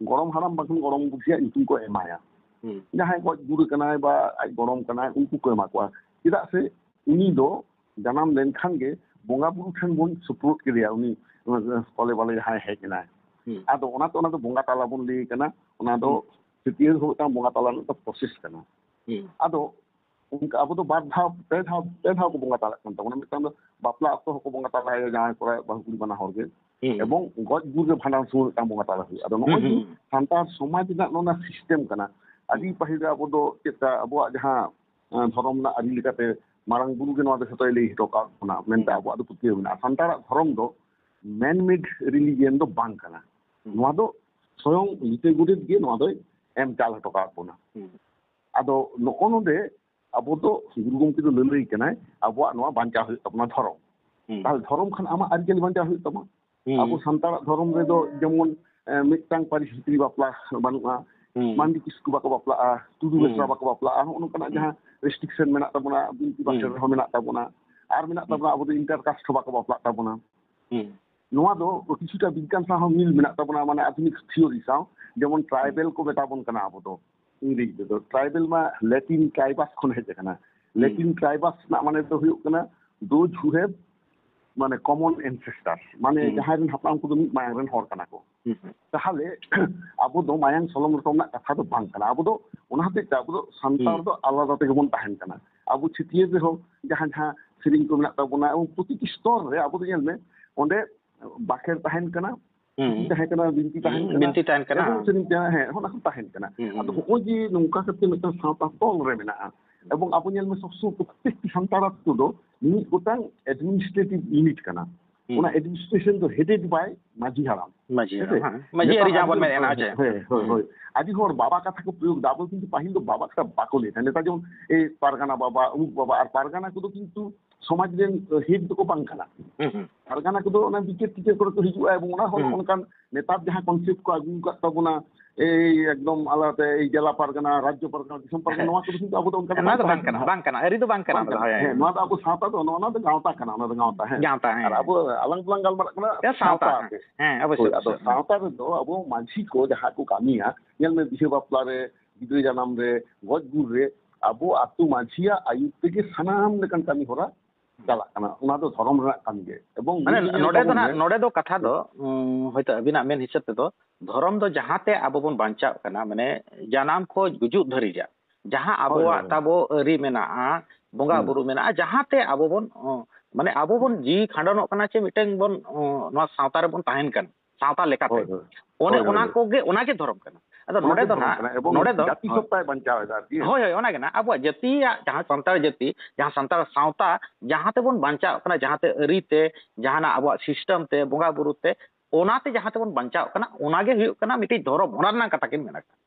ᱜᱚᱲᱚᱢ ᱦᱟᱲᱟᱢ ᱵᱟᱝᱠᱷᱟᱱ ᱜᱚᱲᱚᱢ ᱵᱩᱰᱷᱤᱭᱟᱜ ᱧᱩᱛᱩᱢ ᱠᱚ ᱮᱢᱟᱭᱟ᱾ ᱦᱩᱸ᱾ ᱡᱟᱦᱟᱸᱭ ᱜᱚᱡ ᱜᱩᱨ ᱟᱠᱟᱱᱟᱭ ᱵᱟ ᱟᱡ ᱜᱚᱲᱚᱢ ᱠᱟᱱᱟᱭ, ᱩᱱᱠᱩ ᱠᱚ ᱮᱢᱟ ᱠᱚᱣᱟ᱾ ᱪᱮᱫᱟᱜ ᱥᱮ ᱩᱱᱤ ᱫᱚ ᱡᱟᱱᱟᱢ ᱞᱮᱱᱠᱷᱟᱱ ᱜᱮ ᱵᱚᱸᱜᱟ ᱵᱩᱨᱩ ᱴᱷᱮᱱ ᱵᱚᱱ ᱥᱩᱯᱨᱩᱫ ᱠᱮᱫᱮᱭᱟ, ᱩᱱᱤ ᱠᱚᱞᱮ ᱵᱟᱞᱮ ᱡᱟᱦᱟᱸᱭ ᱦᱮᱡ ᱮᱱᱟᱭ᱾ ᱦᱩᱸ᱾ ᱟᱫᱚ ᱚᱱᱟᱛᱮ ᱚᱱᱟ ᱫᱚ ᱵᱚᱸᱜᱟ ᱛᱟᱞᱟ ᱵᱚᱱ ᱞᱟᱹᱭ ᱠᱟᱱᱟ᱾ ᱚᱱᱟ ᱫᱚ ᱦᱩᱸ᱾ ᱪᱷᱟᱹᱴᱭᱟᱹᱨ ᱦᱚᱸ ᱢᱤᱫᱴᱟᱝ ᱵᱚᱸᱜᱟ ᱛᱟᱞᱟ ᱨᱮᱱᱟᱜ ᱫᱚ ᱯᱨᱚᱥᱮᱥ ᱠᱟᱱᱟ᱾ ᱦᱩᱸ᱾ ᱟᱫᱚ ᱚᱱᱠᱟ ᱟᱵᱚ ᱫᱚ ᱵᱟᱨ ᱫᱷᱟᱣ, ᱯᱮ ᱫᱷᱟᱣ, ᱯᱮ ᱫᱷᱟᱣ ᱠᱚ ᱵᱚᱸᱜᱟ ᱛᱟᱞᱟᱜ ᱠᱟᱱ ᱛᱟᱵᱚᱱᱟ᱾ ᱢᱤᱫᱴᱟᱝ ᱫᱚ ᱵᱟᱯᱞᱟ ᱚᱠᱛᱚ ᱦᱚᱸᱠᱚ ᱵᱚᱸᱜᱟ ᱛᱟᱞᱟᱭᱟ ᱡᱟᱶᱟᱭ ᱠᱚᱲᱟ ᱵᱟᱹᱦᱩ ᱠᱩᱲᱤ ᱵᱟᱱᱟ ᱦᱚᱲ ᱜᱮ, ᱦᱩᱸ᱾ ᱮᱵᱚᱝ ᱜᱚᱡ ᱜᱩᱨ ᱨᱮ ᱵᱷᱟᱸᱰᱟᱱ ᱥᱚᱢᱚᱭ ᱢᱤᱫᱴᱟᱝ ᱵᱚᱸᱜᱟ ᱛᱟᱞᱟ ᱦᱩᱭᱩᱜᱼᱟ᱾ ᱟᱫᱚ ᱱᱚᱜᱼᱚᱭ ᱦᱩᱸ, ᱡᱮ ᱦᱩᱸ, ᱦᱩᱸ᱾ ᱥᱟᱱᱛᱟᱲ ᱥᱚᱢᱟᱡᱽ ᱨᱮᱱᱟᱜ ᱱᱚᱣᱟ ᱥᱤᱥᱴᱮᱢ ᱠᱟᱱᱟ, ᱟᱹᱰᱤ ᱦᱩᱸ᱾ ᱯᱟᱹᱦᱤᱞ ᱨᱮ ᱟᱵᱚ ᱫᱚ ᱪᱮᱫ ᱞᱮᱠᱟ ᱟᱵᱚᱣᱟᱜ ᱡᱟᱦᱟᱸ, ᱟᱸ, ᱫᱷᱚᱨᱚᱢ ᱨᱮᱱᱟᱜ ᱟᱹᱨᱤ ᱞᱮᱠᱟᱛᱮ ᱢᱟᱨᱟᱝ ᱵᱩᱨᱩ ᱜᱮ ᱱᱚᱣᱟ ᱫᱚ ᱡᱷᱚᱛᱚᱭ ᱞᱟᱹᱭ ᱦᱚᱴᱚ ᱠᱟᱜ ᱵᱚᱱᱟ ᱢᱮᱱᱛᱮ ᱦᱩᱸ᱾ ᱟᱵᱚᱣᱟᱜ ᱫᱚ ᱯᱟᱹᱛᱭᱟᱹᱣ ᱢᱮᱱᱟᱜᱼᱟ᱾ ᱥᱟᱱᱛᱟᱲᱟᱜ ᱫᱷᱚᱨᱚᱢ ᱫᱚ ᱢᱮᱱ ᱢᱮᱰ ᱨᱤᱞᱤᱡᱤᱭᱚᱱ ᱫᱚ ᱵᱟᱝ ᱠᱟᱱᱟ᱾ ᱦᱩᱸ᱾ ᱱᱚᱣᱟ ᱫᱚ ᱥᱚᱭᱚᱝ ᱞᱤᱴᱟᱹ ᱜᱚᱰᱮᱛ ᱜᱮ ᱱᱚᱣᱟ ᱫᱚᱭ ᱮᱢ ᱪᱟᱞ ᱦᱚᱴᱚ ᱠᱟᱜ ᱵᱚᱱᱟ᱾ ᱦᱩᱸ᱾ ᱟᱫᱚ ᱱᱚᱜᱼᱚ ᱱᱚᱰᱮ ᱟᱵᱚ ᱫᱚ ᱜᱩᱨᱩ ᱜᱚᱢᱠᱮ ᱫᱚ ᱞᱟᱹᱞᱟᱹᱭ ᱠᱟᱱᱟᱭ, ᱟᱵᱚᱣᱟᱜ ᱱᱚᱣᱟ ᱵᱟᱧᱪᱟᱣ ᱦᱩᱭᱩᱜ ᱛᱟᱵᱚᱱᱟ ᱫᱷᱚᱨᱚᱢ᱾ ᱦᱩᱸ᱾ ᱛᱟᱦᱞᱮ ᱫᱷᱚᱨᱚᱢ ᱠᱷᱟᱱ ᱟᱢᱟᱜ ᱟᱹᱨᱤᱪᱟᱹᱞᱤ ᱵᱟᱧᱪᱟᱣ ᱦᱩᱭᱩᱜ ᱛᱟᱢᱟ᱾ ᱦᱩᱸ᱾ ᱟᱵᱚ ᱥᱟᱱᱛᱟᱲᱟᱜ ᱫᱷᱚᱨᱚᱢ ᱨᱮᱫᱚ ᱡᱮᱢᱚᱱ, ᱮ, ᱢᱤᱫᱴᱟᱝ ᱯᱟᱹᱨᱤᱥ ᱵᱷᱤᱛᱨᱤ ᱵᱟᱯᱞᱟ ᱵᱟᱹᱱᱩᱜᱼᱟ, ᱦᱩᱸ᱾ ᱢᱟᱱᱰᱤ ᱠᱤᱥᱠᱩ ᱵᱟᱠᱚ ᱵᱟᱯᱞᱟᱜᱼᱟ, ᱴᱩᱰᱩ ᱦᱩᱸ᱾ ᱵᱮᱥᱨᱟ ᱵᱟᱠᱚ ᱵᱟᱯᱞᱟᱜᱼᱟ, ᱱᱚᱜᱼᱚ ᱱᱚᱝᱠᱟᱱᱟᱜ ᱦᱩᱸ᱾ ᱡᱟᱦᱟᱸ ᱨᱮᱥᱴᱨᱤᱠᱥᱚᱱ ᱢᱮᱱᱟᱜ ᱛᱟᱵᱚᱱᱟ, ᱵᱤᱱᱛᱤ ᱵᱟᱠᱷᱮᱲ ᱦᱩᱸ᱾ ᱨᱮᱦᱚᱸ ᱢᱮᱱᱟᱜ ᱛᱟᱵᱚᱱᱟ, ᱟᱨ ᱢᱮᱱᱟᱜ ᱦᱩᱸ᱾ ᱛᱟᱵᱚᱱᱟ ᱟᱵᱚ ᱫᱚ ᱤᱱᱴᱟᱨ ᱠᱟᱥᱴ ᱦᱚᱸ ᱵᱟᱠᱚ ᱵᱟᱯᱞᱟᱜ ᱛᱟᱵᱚᱱᱟ᱾ ᱦᱩᱸ᱾ ᱱᱚᱣᱟ ᱫᱚ ᱠᱤᱪᱷᱩᱴᱟ ᱵᱤᱜᱽᱜᱟᱱ ᱥᱟᱶ ᱦᱚᱸ ᱢᱤᱞ ᱢᱮᱱᱟᱜ ᱛᱟᱵᱚᱱᱟ, ᱢᱟᱱᱮ ᱟᱫᱷᱩᱱᱤᱠ ᱛᱷᱤᱭᱳᱨᱤ ᱥᱟᱶ, ᱡᱮᱢᱚᱱ ᱦᱩᱸ᱾ ᱴᱨᱟᱭᱵᱮᱞ ᱠᱚ ᱢᱮᱛᱟ ᱵᱚᱱ ᱠᱟᱱᱟ ᱟᱵᱚ ᱫᱚ᱾ ᱤᱝᱨᱮᱡᱤ ᱛᱮᱫᱚ ᱴᱨᱟᱭᱵᱮᱞ ᱢᱟ ᱞᱮᱴᱤᱱ ᱴᱨᱟᱭᱵᱟᱥ ᱠᱷᱚᱱ ᱦᱮᱡ ᱟᱠᱟᱱᱟ᱾ ᱦᱩᱸ᱾ ᱞᱮᱴᱤᱱ ᱴᱨᱟᱭᱵᱟᱥ ᱨᱮᱱᱟᱜ ᱢᱟᱱᱮ ᱫᱚ ᱦᱩᱭᱩᱜ ᱠᱟᱱᱟ those who have, ᱢᱟᱱᱮ, common ancestors, ᱢᱟᱱᱮ ᱦᱩᱸ᱾ ᱡᱟᱦᱟᱸᱭ ᱨᱮᱱ ᱦᱟᱯᱲᱟᱢ ᱠᱚᱫᱚ ᱢᱤᱫ ᱢᱟᱭᱟᱝ ᱨᱮᱱ ᱦᱚᱲ ᱠᱟᱱᱟ ᱠᱚ᱾ ᱦᱩᱸ, ᱦᱩᱸ᱾ ᱛᱟᱦᱚᱞᱮ ᱟᱵᱚ ᱫᱚ ᱢᱟᱭᱟᱝ ᱥᱚᱞᱚᱝ ᱨᱚᱛᱚᱢ ᱨᱮᱱᱟᱜ ᱠᱟᱛᱷᱟ ᱫᱚ ᱵᱟᱝ ᱠᱟᱱᱟ᱾ ᱟᱵᱚ ᱫᱚ ᱚᱱᱟ ᱦᱚᱛᱮᱡ ᱛᱮ ᱟᱵᱚ ᱫᱚ ᱥᱟᱱᱛᱟᱲ ᱦᱩᱸ᱾ ᱫᱚ ᱟᱞᱟᱫᱟ ᱛᱮᱜᱮ ᱵᱚᱱ ᱛᱟᱦᱮᱱ ᱠᱟᱱᱟ᱾ ᱟᱵᱚ ᱪᱷᱟᱹᱴᱭᱟᱹᱨ ᱨᱮᱦᱚᱸ ᱡᱟᱦᱟᱸ ᱡᱟᱦᱟᱸ ᱥᱮᱨᱮᱧ ᱠᱚ ᱢᱮᱱᱟᱜ ᱛᱟᱵᱚᱱᱟ, ᱮᱵᱚᱝ ᱯᱨᱚᱛᱤᱴᱤ ᱥᱛᱚᱨ ᱨᱮ ᱟᱵᱚ ᱫᱚ ᱧᱮᱞ ᱢᱮ, ᱚᱸᱰᱮ ᱵᱟᱠᱷᱮᱲ ᱛᱟᱦᱮᱱ ᱠᱟᱱᱟ, ᱦᱩᱸ᱾ ᱛᱷᱩᱛᱤ ᱛᱟᱦᱮᱸ ᱠᱟᱱᱟ, ᱵᱤᱱᱛᱤ ᱦᱩᱸ, ᱛᱟᱦᱮᱸ ᱠᱟᱱᱟ, ᱵᱤᱱᱛᱤ ᱛᱟᱦᱮᱱ ᱠᱟᱱᱟ᱾ ᱮᱵᱚᱝ ᱥᱮᱨᱮᱧ ᱛᱟᱦᱮᱸ, ᱦᱮᱸ, ᱚᱱᱟ ᱠᱚ ᱛᱟᱦᱮᱱ ᱠᱟᱱᱟ᱾ ᱦᱩᱸ, ᱟᱫᱚ ᱦᱩᱸ᱾ ᱦᱚᱸᱜᱼᱚᱭ ᱡᱮ ᱱᱚᱝᱠᱟ ᱠᱟᱛᱮ ᱢᱤᱫᱴᱟᱝ ᱥᱟᱶᱛᱟ ᱛᱚᱞ ᱨᱮ ᱢᱮᱱᱟᱜᱼᱟ, ᱮᱵᱚᱝ ᱟᱵᱚ ᱧᱮᱞ ᱢᱮ ᱥᱚᱵ ᱥᱚᱢᱚᱭ ᱯᱨᱚᱛᱮᱠᱴᱤ ᱥᱟᱱᱛᱟᱲ ᱟᱹᱛᱩ ᱫᱚ ᱢᱤᱫ ᱜᱚᱴᱟᱝ administrative unit ᱠᱟᱱᱟ᱾ ᱦᱩᱸ᱾ ᱚᱱᱟ administration ᱫᱚ headed by ᱢᱟᱹᱡᱷᱤ ᱦᱟᱲᱟᱢ᱾ ᱢᱟᱹᱡᱷᱤ ᱦᱮᱸ ᱦᱟᱲᱟᱢ, ᱥᱮ? ᱦᱮᱸ᱾ ᱢᱟᱹᱡᱷᱤ ᱱᱮᱛᱟᱨ ᱟᱹᱨᱤ ᱡᱟᱦᱟᱸ ᱵᱚᱱ ᱦᱟᱱᱛᱮ, ᱢᱮᱱᱮᱫᱼᱟ, ᱦᱳᱭ, ᱪᱮ? ᱦᱳᱭ, ᱦᱳᱭ, ᱦᱩᱸ᱾ ᱦᱳᱭ᱾ ᱟᱹᱰᱤ ᱦᱚᱲ ᱵᱟᱵᱟ ᱠᱟᱛᱷᱟ ᱠᱚ ᱯᱨᱚᱭᱳᱜᱽ ᱫᱟ, ᱟᱵᱚ ᱠᱤᱱᱛᱩ ᱯᱟᱹᱦᱤᱞ ᱫᱚ ᱵᱟᱵᱟ ᱠᱟᱛᱷᱟ ᱵᱟᱠᱚ ᱞᱟᱹᱭ ᱛᱟᱦᱮᱸᱫ᱾ ᱱᱮᱛᱟᱨ ᱡᱮᱢᱚᱱ ᱮᱭ ᱯᱟᱨᱜᱟᱱᱟ ᱵᱟᱵᱟ, ᱩᱢᱩᱠ ᱵᱟᱵᱟ, ᱟᱨ ᱯᱟᱨᱜᱟᱱᱟ ᱠᱚᱫᱚ ᱠᱤᱱᱛᱩ ᱥᱚᱢᱟᱡᱽ ᱨᱮᱱ head ᱫᱚᱠᱚ ᱵᱟᱝ ᱠᱟᱱᱟ᱾ ᱦᱩᱸ, ᱦᱩᱸ᱾ ᱯᱟᱨᱜᱟᱱᱟ ᱠᱚᱫᱚ ᱚᱱᱟ ᱵᱤᱪᱟᱹᱨ ᱴᱤᱪᱟᱹᱨ ᱠᱚᱨᱮ ᱠᱚ ᱦᱤᱡᱩᱜᱼᱟ, ᱮᱵᱚᱝ ᱚᱱᱟ ᱦᱚᱸ ᱦᱩᱸ᱾ ᱚᱱᱠᱟᱱ ᱱᱮᱛᱟᱨ ᱡᱟᱦᱟᱸ concept ᱠᱚ ᱟᱹᱜᱩ ᱟᱠᱟᱫ ᱛᱟᱵᱚᱱᱟ, ᱮᱭ ᱮᱠᱫᱚᱢ ᱟᱞᱟᱫᱟ ᱮᱭ ᱡᱮᱞᱟ ᱯᱟᱨᱜᱟᱱᱟ, ᱨᱟᱡᱽᱡᱚ ᱯᱟᱨᱜᱟᱱᱟ, ᱫᱤᱥᱚᱢ ᱯᱟᱨᱜᱟᱱᱟ, ᱱᱚᱣᱟ ᱠᱚᱫᱚ ᱠᱤᱱᱛᱩ ᱟᱵᱚ ᱫᱚ ᱚᱱᱠᱟ ᱫᱚ ᱱᱚᱣᱟ ᱫᱚ ᱵᱟᱝ ᱠᱟᱱᱟ, ᱵᱟᱝ ᱠᱟᱱᱟ, ᱟᱹᱨᱤ ᱫᱚ ᱵᱟᱝ ᱠᱟᱱᱟ᱾ ᱦᱮᱸ, ᱱᱚᱣᱟ ᱫᱚ ᱟᱵᱚ ᱥᱟᱶᱛᱟ ᱫᱚ ᱱᱚᱣᱟ ᱫᱚ ᱜᱟᱶᱛᱟ ᱠᱟᱱᱟ, ᱚᱱᱟ ᱫᱚ ᱜᱟᱶᱛᱟ᱾ ᱦᱮᱸ᱾ ᱜᱟᱶᱛᱟ, ᱦᱮᱸ᱾ ᱟᱨ ᱟᱵᱚ ᱟᱞᱟᱝ ᱫᱚᱞᱟᱝ ᱜᱟᱞᱢᱟᱨᱟᱜ ᱠᱟᱱᱟ ᱦᱮᱸ, ᱥᱟᱶᱛᱟ, ᱥᱟᱶᱛᱟ ᱦᱮᱸ, ᱟᱛᱮ᱾ ᱦᱮᱸ, ᱚᱵᱚᱥᱥᱳᱭ, ᱦᱳᱭ, ᱟᱫᱚ ᱚᱵᱚᱥᱥᱳᱭ᱾ ᱥᱟᱶᱛᱟ ᱨᱮᱫᱚ ᱟᱵᱚ ᱢᱟᱹᱡᱷᱤ ᱠᱚ ᱡᱟᱦᱟᱸ ᱠᱚ ᱠᱟᱹᱢᱤᱭᱟ, ᱧᱮᱞ ᱢᱮ, ᱵᱤᱦᱟᱹ ᱵᱟᱯᱞᱟ ᱨᱮ, ᱜᱤᱫᱽᱨᱟᱹ ᱡᱟᱱᱟᱢ ᱨᱮ, ᱜᱚᱡ ᱜᱩᱨ ᱨᱮ, ᱟᱵᱚ ᱟᱹᱛᱩ ᱢᱟᱹᱡᱷᱤᱭᱟᱜ ᱟᱹᱭᱩᱨ ᱛᱮᱜᱮ ᱥᱟᱱᱟᱢ ᱞᱮᱠᱟᱱ ᱠᱟᱹᱢᱤ ᱦᱚᱨᱟ ᱪᱟᱞᱟᱜ ᱠᱟᱱᱟ᱾ ᱚᱱᱟ ᱫᱚ ᱫᱷᱚᱨᱚᱢ ᱨᱮᱱᱟᱜ ᱠᱟᱹᱢᱤ ᱜᱮ᱾ ᱮᱵᱚᱝ ᱢᱟᱱᱮ ᱱᱤᱭᱟᱹ ᱧᱮᱞ ᱱᱚᱰᱮ ᱫᱚ ᱛᱟᱵᱚᱱ ᱱᱟᱦᱟᱜ, ᱢᱮ᱾ ᱱᱚᱰᱮ ᱫᱚ ᱠᱟᱛᱷᱟ ᱫᱚ, ᱩᱸ, ᱦᱚᱭᱛᱳ ᱟᱹᱵᱤᱱᱟᱜ ᱢᱮᱱ ᱦᱤᱥᱟᱹᱵ ᱛᱮᱫᱚ, ᱫᱷᱚᱨᱚᱢ ᱫᱚ ᱡᱟᱦᱟᱸᱛᱮ ᱟᱵᱚ ᱵᱚᱱ ᱵᱟᱧᱪᱟᱜ ᱠᱟᱱᱟ, ᱢᱟᱱᱮ ᱡᱟᱱᱟᱢ ᱠᱷᱚᱱ ᱜᱩᱡᱩᱜ ᱫᱷᱟᱹᱨᱤᱡᱟᱜ, ᱡᱟᱦᱟᱸ ᱦᱳᱭ, ᱦᱳᱭ, ᱟᱵᱚᱣᱟᱜ ᱦᱳᱭ᱾ ᱛᱟᱵᱚ ᱟᱹᱨᱤ ᱢᱮᱱᱟᱜᱼᱟ, ᱵᱚᱸᱜᱟ ᱦᱩᱸ᱾ ᱵᱩᱨᱩ ᱢᱮᱱᱟᱜᱼᱟ, ᱡᱟᱦᱟᱸᱛᱮ ᱟᱵᱚ ᱵᱚᱱ, ᱚ, ᱢᱟᱱᱮ ᱟᱵᱚ ᱵᱚᱱ ᱡᱤᱣᱤ ᱠᱷᱟᱸᱰᱚᱱᱚᱜ ᱠᱟᱱᱟ, ᱪᱮ ᱢᱤᱫᱴᱟᱝ ᱵᱚᱱ, ᱚ, ᱱᱚᱣᱟ ᱥᱟᱶᱛᱟ ᱨᱮᱵᱚᱱ ᱛᱟᱦᱮᱱ ᱠᱟᱱᱟ, ᱥᱟᱶᱛᱟ ᱞᱮᱠᱟᱛᱮ᱾ ᱦᱳᱭ, ᱦᱳᱭ᱾ ᱚᱱᱮ ᱦᱳᱭ, ᱦᱳᱭ, ᱚᱱᱟ ᱦᱳᱭ᱾ ᱠᱚᱜᱮ, ᱚᱱᱟᱜᱮ ᱫᱷᱚᱨᱚᱢ ᱠᱟᱱᱟ᱾ ᱟᱫᱚ ᱚᱱᱟ ᱱᱚᱰᱮ ᱜᱮ ᱫᱚ ᱫᱷᱚᱨᱚᱢ ᱱᱟᱦᱟᱜ, ᱠᱟᱱᱟ᱾ ᱮᱵᱚᱝ ᱱᱚᱰᱮ ᱫᱚ, ᱡᱟᱹᱛᱤ ᱦᱳᱭ᱾ ᱥᱚᱛᱛᱟᱭ ᱵᱟᱧᱪᱟᱣ ᱮᱫᱟ ᱟᱨᱠᱤ᱾ ᱦᱳᱭ, ᱦᱳᱭ, ᱚᱱᱟ ᱜᱮ ᱱᱟᱦᱟᱜ᱾ ᱟᱵᱚᱣᱟᱜ ᱡᱟᱹᱛᱤᱭᱟᱜ ᱡᱟᱦᱟᱸ ᱥᱟᱱᱛᱟᱲ ᱡᱟᱹᱛᱤ, ᱡᱟᱦᱟᱸ ᱥᱟᱱᱛᱟᱲ ᱥᱟᱶᱛᱟ, ᱡᱟᱦᱟᱸ ᱛᱮᱵᱚᱱ ᱵᱟᱧᱪᱟᱣ ᱠᱟᱱᱟ, ᱡᱟᱦᱟᱸᱛᱮ ᱟᱹᱨᱤ ᱛᱮ, ᱡᱟᱦᱟᱱᱟᱜ ᱟᱵᱚᱣᱟᱜ system ᱛᱮ, ᱵᱚᱸᱜᱟ ᱵᱩᱨᱩ ᱛᱮ, ᱚᱱᱟᱛᱮ ᱡᱟᱦᱟᱸ ᱛᱮᱵᱚᱱ ᱵᱟᱧᱪᱟᱣ ᱠᱟᱱᱟ, ᱚᱱᱟ ᱜᱮ ᱦᱩᱭᱩᱜ ᱠᱟᱱᱟ ᱢᱤᱫᱴᱤᱡ ᱫᱷᱚᱨᱚᱢ᱾ ᱚᱱᱟ ᱨᱮᱱᱟᱜ ᱠᱟᱛᱷᱟ ᱠᱤᱱ ᱢᱮᱱᱟ᱾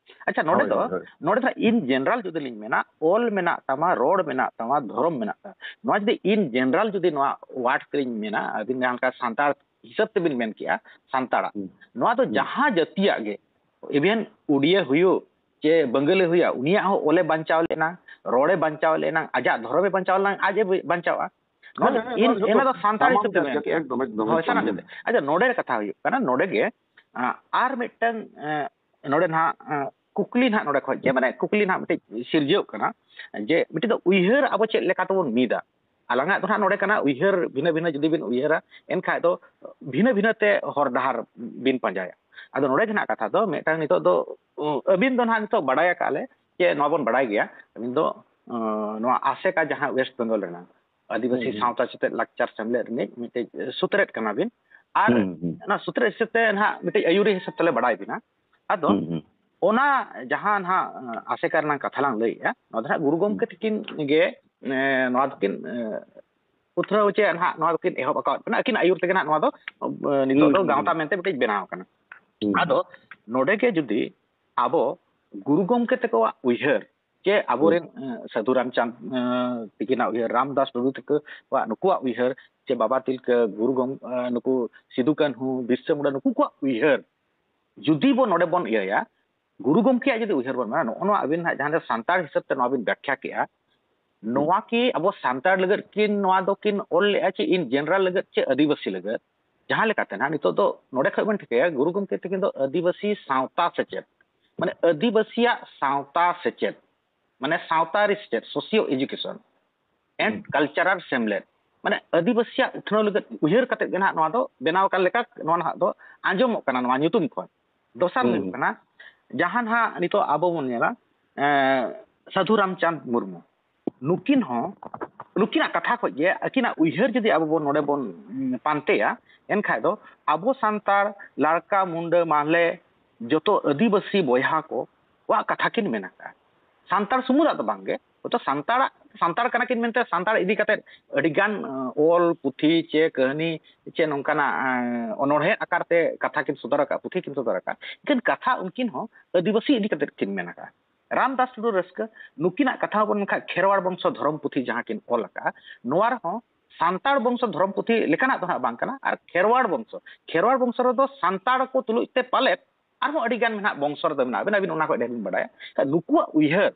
ᱟᱪᱪᱷᱟ, ᱱᱚᱰᱮ ᱦᱳᱭ, ᱫᱚ, ᱦᱳᱭ, ᱦᱳᱭ᱾ ᱱᱚᱰᱮ ᱫᱚ in general ᱡᱩᱫᱤ ᱞᱤᱧ ᱢᱮᱱᱟ, ᱚᱞ ᱢᱮᱱᱟᱜ ᱛᱟᱢᱟ, ᱨᱚᱲ ᱢᱮᱱᱟᱜ ᱛᱟᱢᱟ, ᱫᱷᱚᱨᱚᱢ ᱢᱮᱱᱟᱜ ᱛᱟᱢᱟ᱾ ᱱᱚᱣᱟ ᱡᱩᱫᱤ in general ᱡᱩᱫᱤ ᱱᱚᱣᱟ word ᱛᱮᱞᱤᱧ ᱢᱮᱱᱟ, ᱟᱹᱵᱤᱱ ᱡᱟᱦᱟᱸ ᱞᱮᱠᱟ ᱥᱟᱱᱛᱟᱲ ᱦᱤᱥᱟᱹᱵ ᱛᱮᱵᱤᱱ ᱢᱮᱱ ᱠᱮᱜᱼᱟ, ᱥᱟᱱᱛᱟᱲᱟᱜ᱾ ᱦᱩᱸ᱾ ᱱᱚᱣᱟ ᱫᱚ ᱦᱩᱸ᱾ ᱡᱟᱦᱟᱸ ᱡᱟᱹᱛᱤᱭᱟᱜ ᱜᱮ, even ᱩᱰᱤᱭᱟᱹ ᱦᱩᱭᱩᱜ, ᱪᱮ ᱵᱟᱝᱜᱟᱞᱤ ᱦᱩᱭᱩᱜᱼᱟ, ᱩᱱᱤᱭᱟᱜ ᱦᱚᱸ ᱚᱞᱮ ᱵᱟᱧᱪᱟᱣ ᱞᱮᱱᱟ, ᱨᱚᱲᱮ ᱵᱟᱧᱪᱟᱣ ᱞᱮᱱᱟ, ᱟᱡᱟᱜ ᱫᱷᱚᱨᱚᱢᱮ ᱵᱟᱧᱪᱟᱣ ᱞᱮᱱᱟ, ᱟᱡ ᱮ ᱵᱟᱧᱪᱟᱣᱟ᱾ ᱱᱚᱣᱟ ᱦᱮᱸ, ᱫᱚ ᱦᱮᱸ, in, ᱱᱚᱣᱟ ᱡᱷᱚᱛᱚ ᱚᱱᱟ ᱫᱚ ᱥᱟᱱᱛᱟᱲ ᱥᱟᱱᱟᱢ ᱦᱤᱥᱟᱹᱵ ᱛᱮ ᱡᱟᱹᱛᱤ ᱢᱮᱱ ᱜᱮ, ᱠᱮᱜᱼᱟ᱾ ᱮᱠᱫᱚᱢ, ᱮᱠᱫᱚᱢ, ᱦᱳᱭ, ᱮᱠᱫᱚᱢ, ᱥᱟᱱᱟᱢ ᱦᱮᱸ᱾ ᱡᱟᱹᱛᱤ᱾ ᱟᱪᱪᱷᱟ, ᱱᱚᱰᱮ ᱨᱮ ᱠᱟᱛᱷᱟ ᱦᱩᱭᱩᱜ ᱠᱟᱱᱟ, ᱱᱚᱰᱮ ᱜᱮ, ᱟ, ᱟᱨ ᱢᱤᱫᱴᱟᱝ, ᱮ, ᱱᱚᱰᱮ ᱱᱟᱦᱟᱜ, ᱮ, ᱠᱩᱠᱞᱤ ᱱᱟᱦᱟᱜ ᱱᱚᱰᱮ ᱠᱷᱚᱱ ᱜᱮ, ᱢᱟᱱᱮ, ᱠᱩᱠᱞᱤ ᱱᱟᱦᱟᱜ ᱢᱤᱫᱴᱤᱡ ᱥᱤᱨᱡᱟᱹᱣᱜ ᱠᱟᱱᱟ, ᱡᱮ ᱢᱤᱫᱴᱤᱡ ᱫᱚ ᱩᱭᱦᱟᱹᱨ ᱟᱵᱚ ᱪᱮᱫ ᱞᱮᱠᱟ ᱛᱮᱵᱚᱱ ᱢᱤᱫᱟ? ᱟᱞᱟᱝᱟᱜ ᱫᱚ ᱱᱟᱦᱟᱜ ᱱᱚᱰᱮ ᱠᱟᱱᱟ ᱩᱭᱦᱟᱹᱨ ᱵᱷᱤᱱᱟᱹ ᱵᱷᱤᱱᱟᱹ ᱡᱩᱫᱤ ᱵᱤᱱ ᱩᱭᱦᱟᱹᱨᱟ, ᱮᱱᱠᱷᱟᱡ ᱫᱚ ᱵᱷᱤᱱᱟᱹ ᱵᱷᱤᱱᱟᱹ ᱛᱮ ᱦᱚᱨ ᱰᱟᱦᱟᱨ ᱵᱤᱱ ᱯᱟᱸᱡᱟᱭᱟ᱾ ᱟᱫᱚ ᱱᱚᱰᱮ ᱜᱮ ᱱᱟᱦᱟᱜ ᱠᱟᱛᱷᱟ ᱫᱚ ᱢᱤᱫᱴᱟᱝ ᱱᱤᱛᱚᱜ ᱫᱚ, ᱩ, ᱟᱹᱵᱤᱱ ᱫᱚ ᱱᱟᱦᱟᱜ ᱱᱤᱛᱚᱜ ᱵᱟᱰᱟᱭ ᱟᱠᱟᱫ ᱞᱮ ᱡᱮ ᱱᱚᱣᱟ ᱵᱚᱱ ᱵᱟᱰᱟᱭ ᱜᱮᱭᱟ, ᱟᱹᱵᱤᱱ ᱫᱚ, ᱩ, ᱱᱚᱣᱟ ᱟᱥᱮᱠᱟ ᱡᱟᱦᱟᱸ West Bengal ᱨᱮᱱᱟᱜ ᱟᱹᱫᱤᱵᱟᱹᱥᱤ ᱦᱩᱸ, ᱦᱩᱸ᱾ ᱥᱟᱶᱛᱟ ᱥᱮᱪᱮᱫ ᱞᱟᱠᱪᱟᱨ ᱥᱮᱢᱞᱮᱫ ᱨᱤᱱᱤᱡ ᱢᱤᱫᱴᱤᱡ ᱥᱩᱛᱨᱮᱫ ᱠᱟᱱᱟ ᱵᱤᱱ᱾ ᱟᱨ ᱦᱩᱸ, ᱦᱩᱸ᱾ ᱚᱱᱟ ᱥᱩᱛᱨᱮᱫ ᱦᱤᱥᱟᱹᱵ ᱛᱮ ᱱᱟᱦᱟᱜ ᱢᱤᱫᱴᱤᱡ ᱟᱹᱭᱩᱨᱤ ᱦᱤᱥᱟᱹᱵ ᱛᱮᱞᱮ ᱵᱟᱰᱟᱭ ᱵᱤᱱᱟ᱾ ᱟᱫᱚ ᱦᱩᱸ, ᱦᱩᱸ᱾ ᱚᱱᱟ ᱡᱟᱦᱟᱸ ᱱᱟᱦᱟᱜ, ᱟᱥᱮᱠᱟ ᱨᱮᱱᱟᱜ ᱠᱟᱛᱷᱟ ᱞᱟᱝ ᱞᱟᱹᱭᱮᱜᱼᱟ, ᱱᱚᱣᱟ ᱫᱚ ᱱᱟᱦᱟᱜ ᱜᱩᱨᱩ ᱦᱩᱸ᱾ ᱜᱚᱢᱠᱮ ᱛᱟᱹᱠᱤᱱ ᱜᱮ, ᱮ, ᱱᱚᱣᱟ ᱫᱚᱠᱤᱱ, ᱮ, ᱩᱛᱷᱱᱟᱹᱣ ᱪᱮ ᱱᱟᱦᱟᱜ ᱱᱚᱣᱟ ᱫᱚᱠᱤᱱ ᱮᱦᱚᱵ ᱟᱠᱟᱫ ᱵᱚᱱᱟ, ᱟᱹᱠᱤᱱᱟᱜ ᱟᱹᱭᱩᱨ ᱛᱮᱜᱮ ᱱᱟᱦᱟᱜ ᱱᱚᱣᱟ ᱫᱚ, ᱮ, ᱱᱤᱛᱚᱜ ᱦᱩᱸ, ᱫᱚ ᱦᱩᱸ, ᱜᱟᱶᱛᱟ ᱦᱩᱸ᱾ ᱢᱮᱱᱛᱮ ᱢᱤᱫᱴᱤᱡ ᱵᱮᱱᱟᱣ ᱟᱠᱟᱱᱟ᱾ ᱦᱩᱸ᱾ ᱟᱫᱚ ᱱᱚᱰᱮ ᱜᱮ ᱡᱩᱫᱤ ᱟᱵᱚ ᱜᱩᱨᱩ ᱜᱚᱢᱠᱮ ᱛᱟᱠᱚᱣᱟᱜ ᱩᱭᱦᱟᱹᱨ ᱪᱮ ᱦᱩᱸ᱾ ᱟᱵᱚᱨᱮᱱ, ᱮ, ᱥᱟᱹᱫᱷᱩ ᱨᱟᱢᱪᱟᱸᱫᱽ, ᱮ, ᱛᱤᱠᱤᱱᱟᱜ ᱩᱭᱦᱟᱹᱨ, ᱨᱟᱢᱫᱟᱥ ᱴᱩᱰᱩ ᱛᱟᱠᱚᱣᱟᱜ ᱱᱩᱠᱩᱣᱟᱜ ᱩᱭᱦᱟᱹᱨ, ᱪᱮ ᱵᱟᱵᱟ ᱛᱤᱞᱠᱟᱹ, ᱜᱩᱨᱩ ᱜᱚᱢ-, ᱮ, ᱱᱩᱠᱩ ᱥᱤᱫᱩ ᱠᱟᱹᱱᱦᱩ, ᱵᱤᱨᱥᱟᱹ ᱢᱩᱱᱰᱟ, ᱱᱩᱠᱩ ᱠᱚᱣᱟᱜ ᱩᱭᱦᱟᱹᱨ ᱡᱩᱫᱤ ᱵᱚ ᱱᱚᱰᱮ ᱵᱚᱱ ᱤᱭᱟᱹᱭᱟ, ᱜᱩᱨᱩ ᱜᱚᱢᱠᱮᱭᱟᱜ ᱡᱩᱫᱤ ᱩᱭᱦᱟᱹᱨ ᱵᱚᱱ ᱢᱮᱱᱟ, ᱱᱚᱜᱼᱚ ᱱᱚᱣᱟ ᱟᱹᱵᱤᱱ ᱦᱟᱸᱜ ᱡᱟᱦᱟᱸ ᱫᱚ ᱥᱟᱱᱛᱟᱲ ᱦᱤᱥᱟᱹᱵ ᱛᱮ ᱱᱚᱣᱟ ᱵᱤᱱ ᱵᱟᱠᱷᱭᱟ ᱠᱮᱜᱼᱟ, ᱱᱚᱣᱟ ᱠᱤ ᱟᱵᱚ ᱥᱟᱱᱛᱟᱲ ᱞᱟᱹᱜᱤᱫ ᱠᱤᱱ ᱱᱚᱣᱟ ᱫᱚ ᱠᱤᱱ ᱚᱞ ᱞᱮᱜᱼᱟ ᱪᱮ in general ᱞᱟᱹᱜᱤᱫ ᱪᱮ ᱟᱹᱫᱤᱵᱟᱹᱥᱤ ᱞᱟᱹᱜᱤᱫ? ᱡᱟᱦᱟᱸ ᱞᱮᱠᱟᱛᱮ ᱱᱟᱦᱟᱜ ᱱᱤᱛᱚᱜ ᱫᱚ ᱱᱚᱰᱮ ᱠᱷᱚᱱ ᱵᱚᱱ ᱴᱷᱤᱠᱟᱹᱭᱟ, ᱜᱩᱨᱩ ᱜᱚᱢᱠᱮ ᱛᱟᱹᱠᱤᱱ ᱫᱚ ᱟᱹᱫᱤᱵᱟᱹᱥᱤ ᱥᱟᱶᱛᱟ ᱥᱮᱪᱮᱫ, ᱢᱟᱱᱮ ᱟᱹᱫᱤᱵᱟᱹᱥᱤᱭᱟᱜ ᱥᱟᱶᱛᱟ ᱥᱮᱪᱮᱫ, ᱢᱟᱱᱮ ᱥᱟᱶᱛᱟ ᱟᱹᱨᱤ ᱥᱮᱪᱮᱫ, socio education and cultural ᱥᱮᱢᱞᱮᱫ, ᱢᱟᱱᱮ ᱟᱹᱫᱤᱵᱟᱹᱥᱤᱭᱟᱜ ᱩᱛᱷᱱᱟᱹᱣ ᱞᱟᱹᱜᱤᱫ ᱩᱭᱦᱟᱹᱨ ᱠᱟᱛᱮ ᱜᱮ ᱱᱟᱦᱟᱜ ᱱᱚᱣᱟ ᱫᱚ ᱵᱮᱱᱟᱣ ᱟᱠᱟᱱ ᱞᱮᱠᱟ ᱱᱚᱣᱟ ᱱᱟᱦᱟᱜ ᱫᱚ ᱟᱸᱡᱚᱢᱚᱜ ᱠᱟᱱᱟ ᱱᱚᱣᱟ ᱧᱩᱛᱩᱢ ᱠᱷᱚᱱ᱾ ᱫᱚᱥᱟᱨ ᱦᱩᱭᱩᱜ ᱠᱟᱱᱟ, ᱡᱟᱦᱟᱸ ᱱᱟᱦᱟᱜ ᱱᱤᱛᱚᱜ ᱟᱵᱚ ᱵᱚᱱ ᱧᱮᱞᱟ, ᱮᱸ, ᱥᱟᱹᱫᱷᱩ ᱨᱟᱢᱪᱟᱸᱫᱽ ᱢᱩᱨᱢᱩ, ᱱᱩᱠᱤᱱ ᱦᱚᱸ, ᱱᱩᱠᱤᱱᱟᱜ ᱠᱟᱛᱷᱟ ᱠᱷᱚᱱ ᱜᱮ, ᱟᱹᱠᱤᱱᱟᱜ ᱩᱭᱦᱟᱹᱨ ᱡᱩᱫᱤ ᱟᱵᱚ ᱵᱚᱱ ᱱᱚᱰᱮ ᱵᱚᱱ, ᱩᱢ, ᱯᱟᱱᱛᱮᱭᱟ, ᱮᱱᱠᱷᱟᱡ ᱫᱚ ᱟᱵᱚ ᱥᱟᱱᱛᱟᱲ, ᱞᱟᱲᱠᱟ, ᱢᱩᱱᱰᱟᱹ, ᱢᱟᱦᱞᱮ, ᱡᱚᱛᱚ ᱟᱹᱫᱤᱵᱟᱹᱥᱤ ᱵᱚᱭᱦᱟ ᱠᱚᱣᱟᱜ ᱠᱟᱛᱷᱟ ᱠᱤᱱ ᱢᱮᱱ ᱟᱠᱟᱫᱼᱟ᱾ ᱥᱟᱱᱛᱟᱲ ᱥᱩᱢᱩᱝᱟᱜ ᱫᱚ ᱵᱟᱝᱜᱮ, ᱦᱚᱭᱛᱚ ᱥᱟᱱᱛᱟᱲᱟᱜ, ᱥᱟᱱᱛᱟᱲ ᱠᱟᱱᱟ ᱠᱤᱱ ᱢᱮᱱᱛᱮ ᱥᱟᱱᱛᱟᱲ ᱤᱫᱤ ᱠᱟᱛᱮᱫ ᱟᱹᱰᱤᱜᱟᱱ, ᱮᱸ, ᱚᱞ, ᱯᱩᱛᱷᱤ ᱪᱮ ᱠᱟᱹᱦᱱᱤ ᱪᱮ ᱱᱚᱝᱠᱟᱱᱟᱜ, ᱮᱸ, ᱚᱱᱚᱬᱦᱮ ᱟᱠᱟᱨ ᱛᱮ ᱠᱟᱛᱷᱟ ᱠᱤᱱ ᱥᱚᱫᱚᱨ ᱟᱠᱟᱫ, ᱯᱩᱛᱷᱤ ᱠᱤᱱ ᱥᱚᱫᱚᱨ ᱟᱠᱟᱫ, ᱮᱱᱠᱷᱟᱱ ᱠᱟᱛᱷᱟ ᱩᱱᱠᱤᱱ ᱦᱚᱸ ᱟᱹᱫᱤᱵᱟᱹᱥᱤ ᱤᱫᱤ ᱠᱟᱛᱮᱫ ᱠᱤᱱ ᱢᱮᱱ ᱟᱠᱟᱫᱼᱟ᱾ ᱨᱟᱢᱫᱟᱥ ᱴᱩᱰᱩ ᱨᱟᱹᱥᱠᱟᱹ, ᱱᱩᱠᱤᱱᱟᱜ ᱠᱟᱛᱷᱟ ᱦᱚᱸᱵᱚᱱ ᱢᱮᱱᱠᱷᱟᱱ ᱠᱷᱮᱨᱣᱟᱲ ᱵᱚᱝᱥᱚ ᱫᱷᱚᱨᱚᱢ ᱯᱩᱛᱷᱤ ᱡᱟᱦᱟᱸ ᱠᱤᱱ ᱚᱞ ᱟᱠᱟᱫᱼᱟ, ᱱᱚᱣᱟ ᱨᱮᱦᱚᱸ ᱥᱟᱱᱛᱟᱲ ᱵᱚᱝᱥᱚ ᱫᱷᱚᱨᱚᱢ ᱯᱩᱛᱷᱤ ᱞᱮᱠᱟᱱᱟᱜ ᱫᱚ ᱦᱟᱸᱜ ᱵᱟᱝ ᱠᱟᱱᱟ, ᱟᱨ ᱠᱷᱮᱨᱣᱟᱲ ᱵᱚᱝᱥᱚ, ᱠᱷᱮᱨᱣᱟᱲ ᱵᱚᱝᱥᱚ ᱨᱮᱫᱚ ᱥᱟᱱᱛᱟᱲ ᱠᱚ ᱛᱩᱞᱩᱡ ᱛᱮ ᱯᱟᱞᱮᱫ ᱟᱨᱦᱚᱸ ᱟᱹᱰᱤ ᱜᱟᱱ ᱢᱮᱱᱟᱜ ᱵᱚᱝᱥᱚ ᱨᱮᱫᱚ ᱢᱮᱱᱟᱜ ᱵᱮᱱ, ᱟᱹᱵᱤᱱ ᱚᱱᱟ ᱠᱷᱚᱱ ᱰᱷᱮᱨ ᱵᱤᱱ ᱵᱟᱰᱟᱭᱟ᱾ ᱱᱩᱠᱩᱣᱟᱜ ᱩᱭᱦᱟᱹᱨ,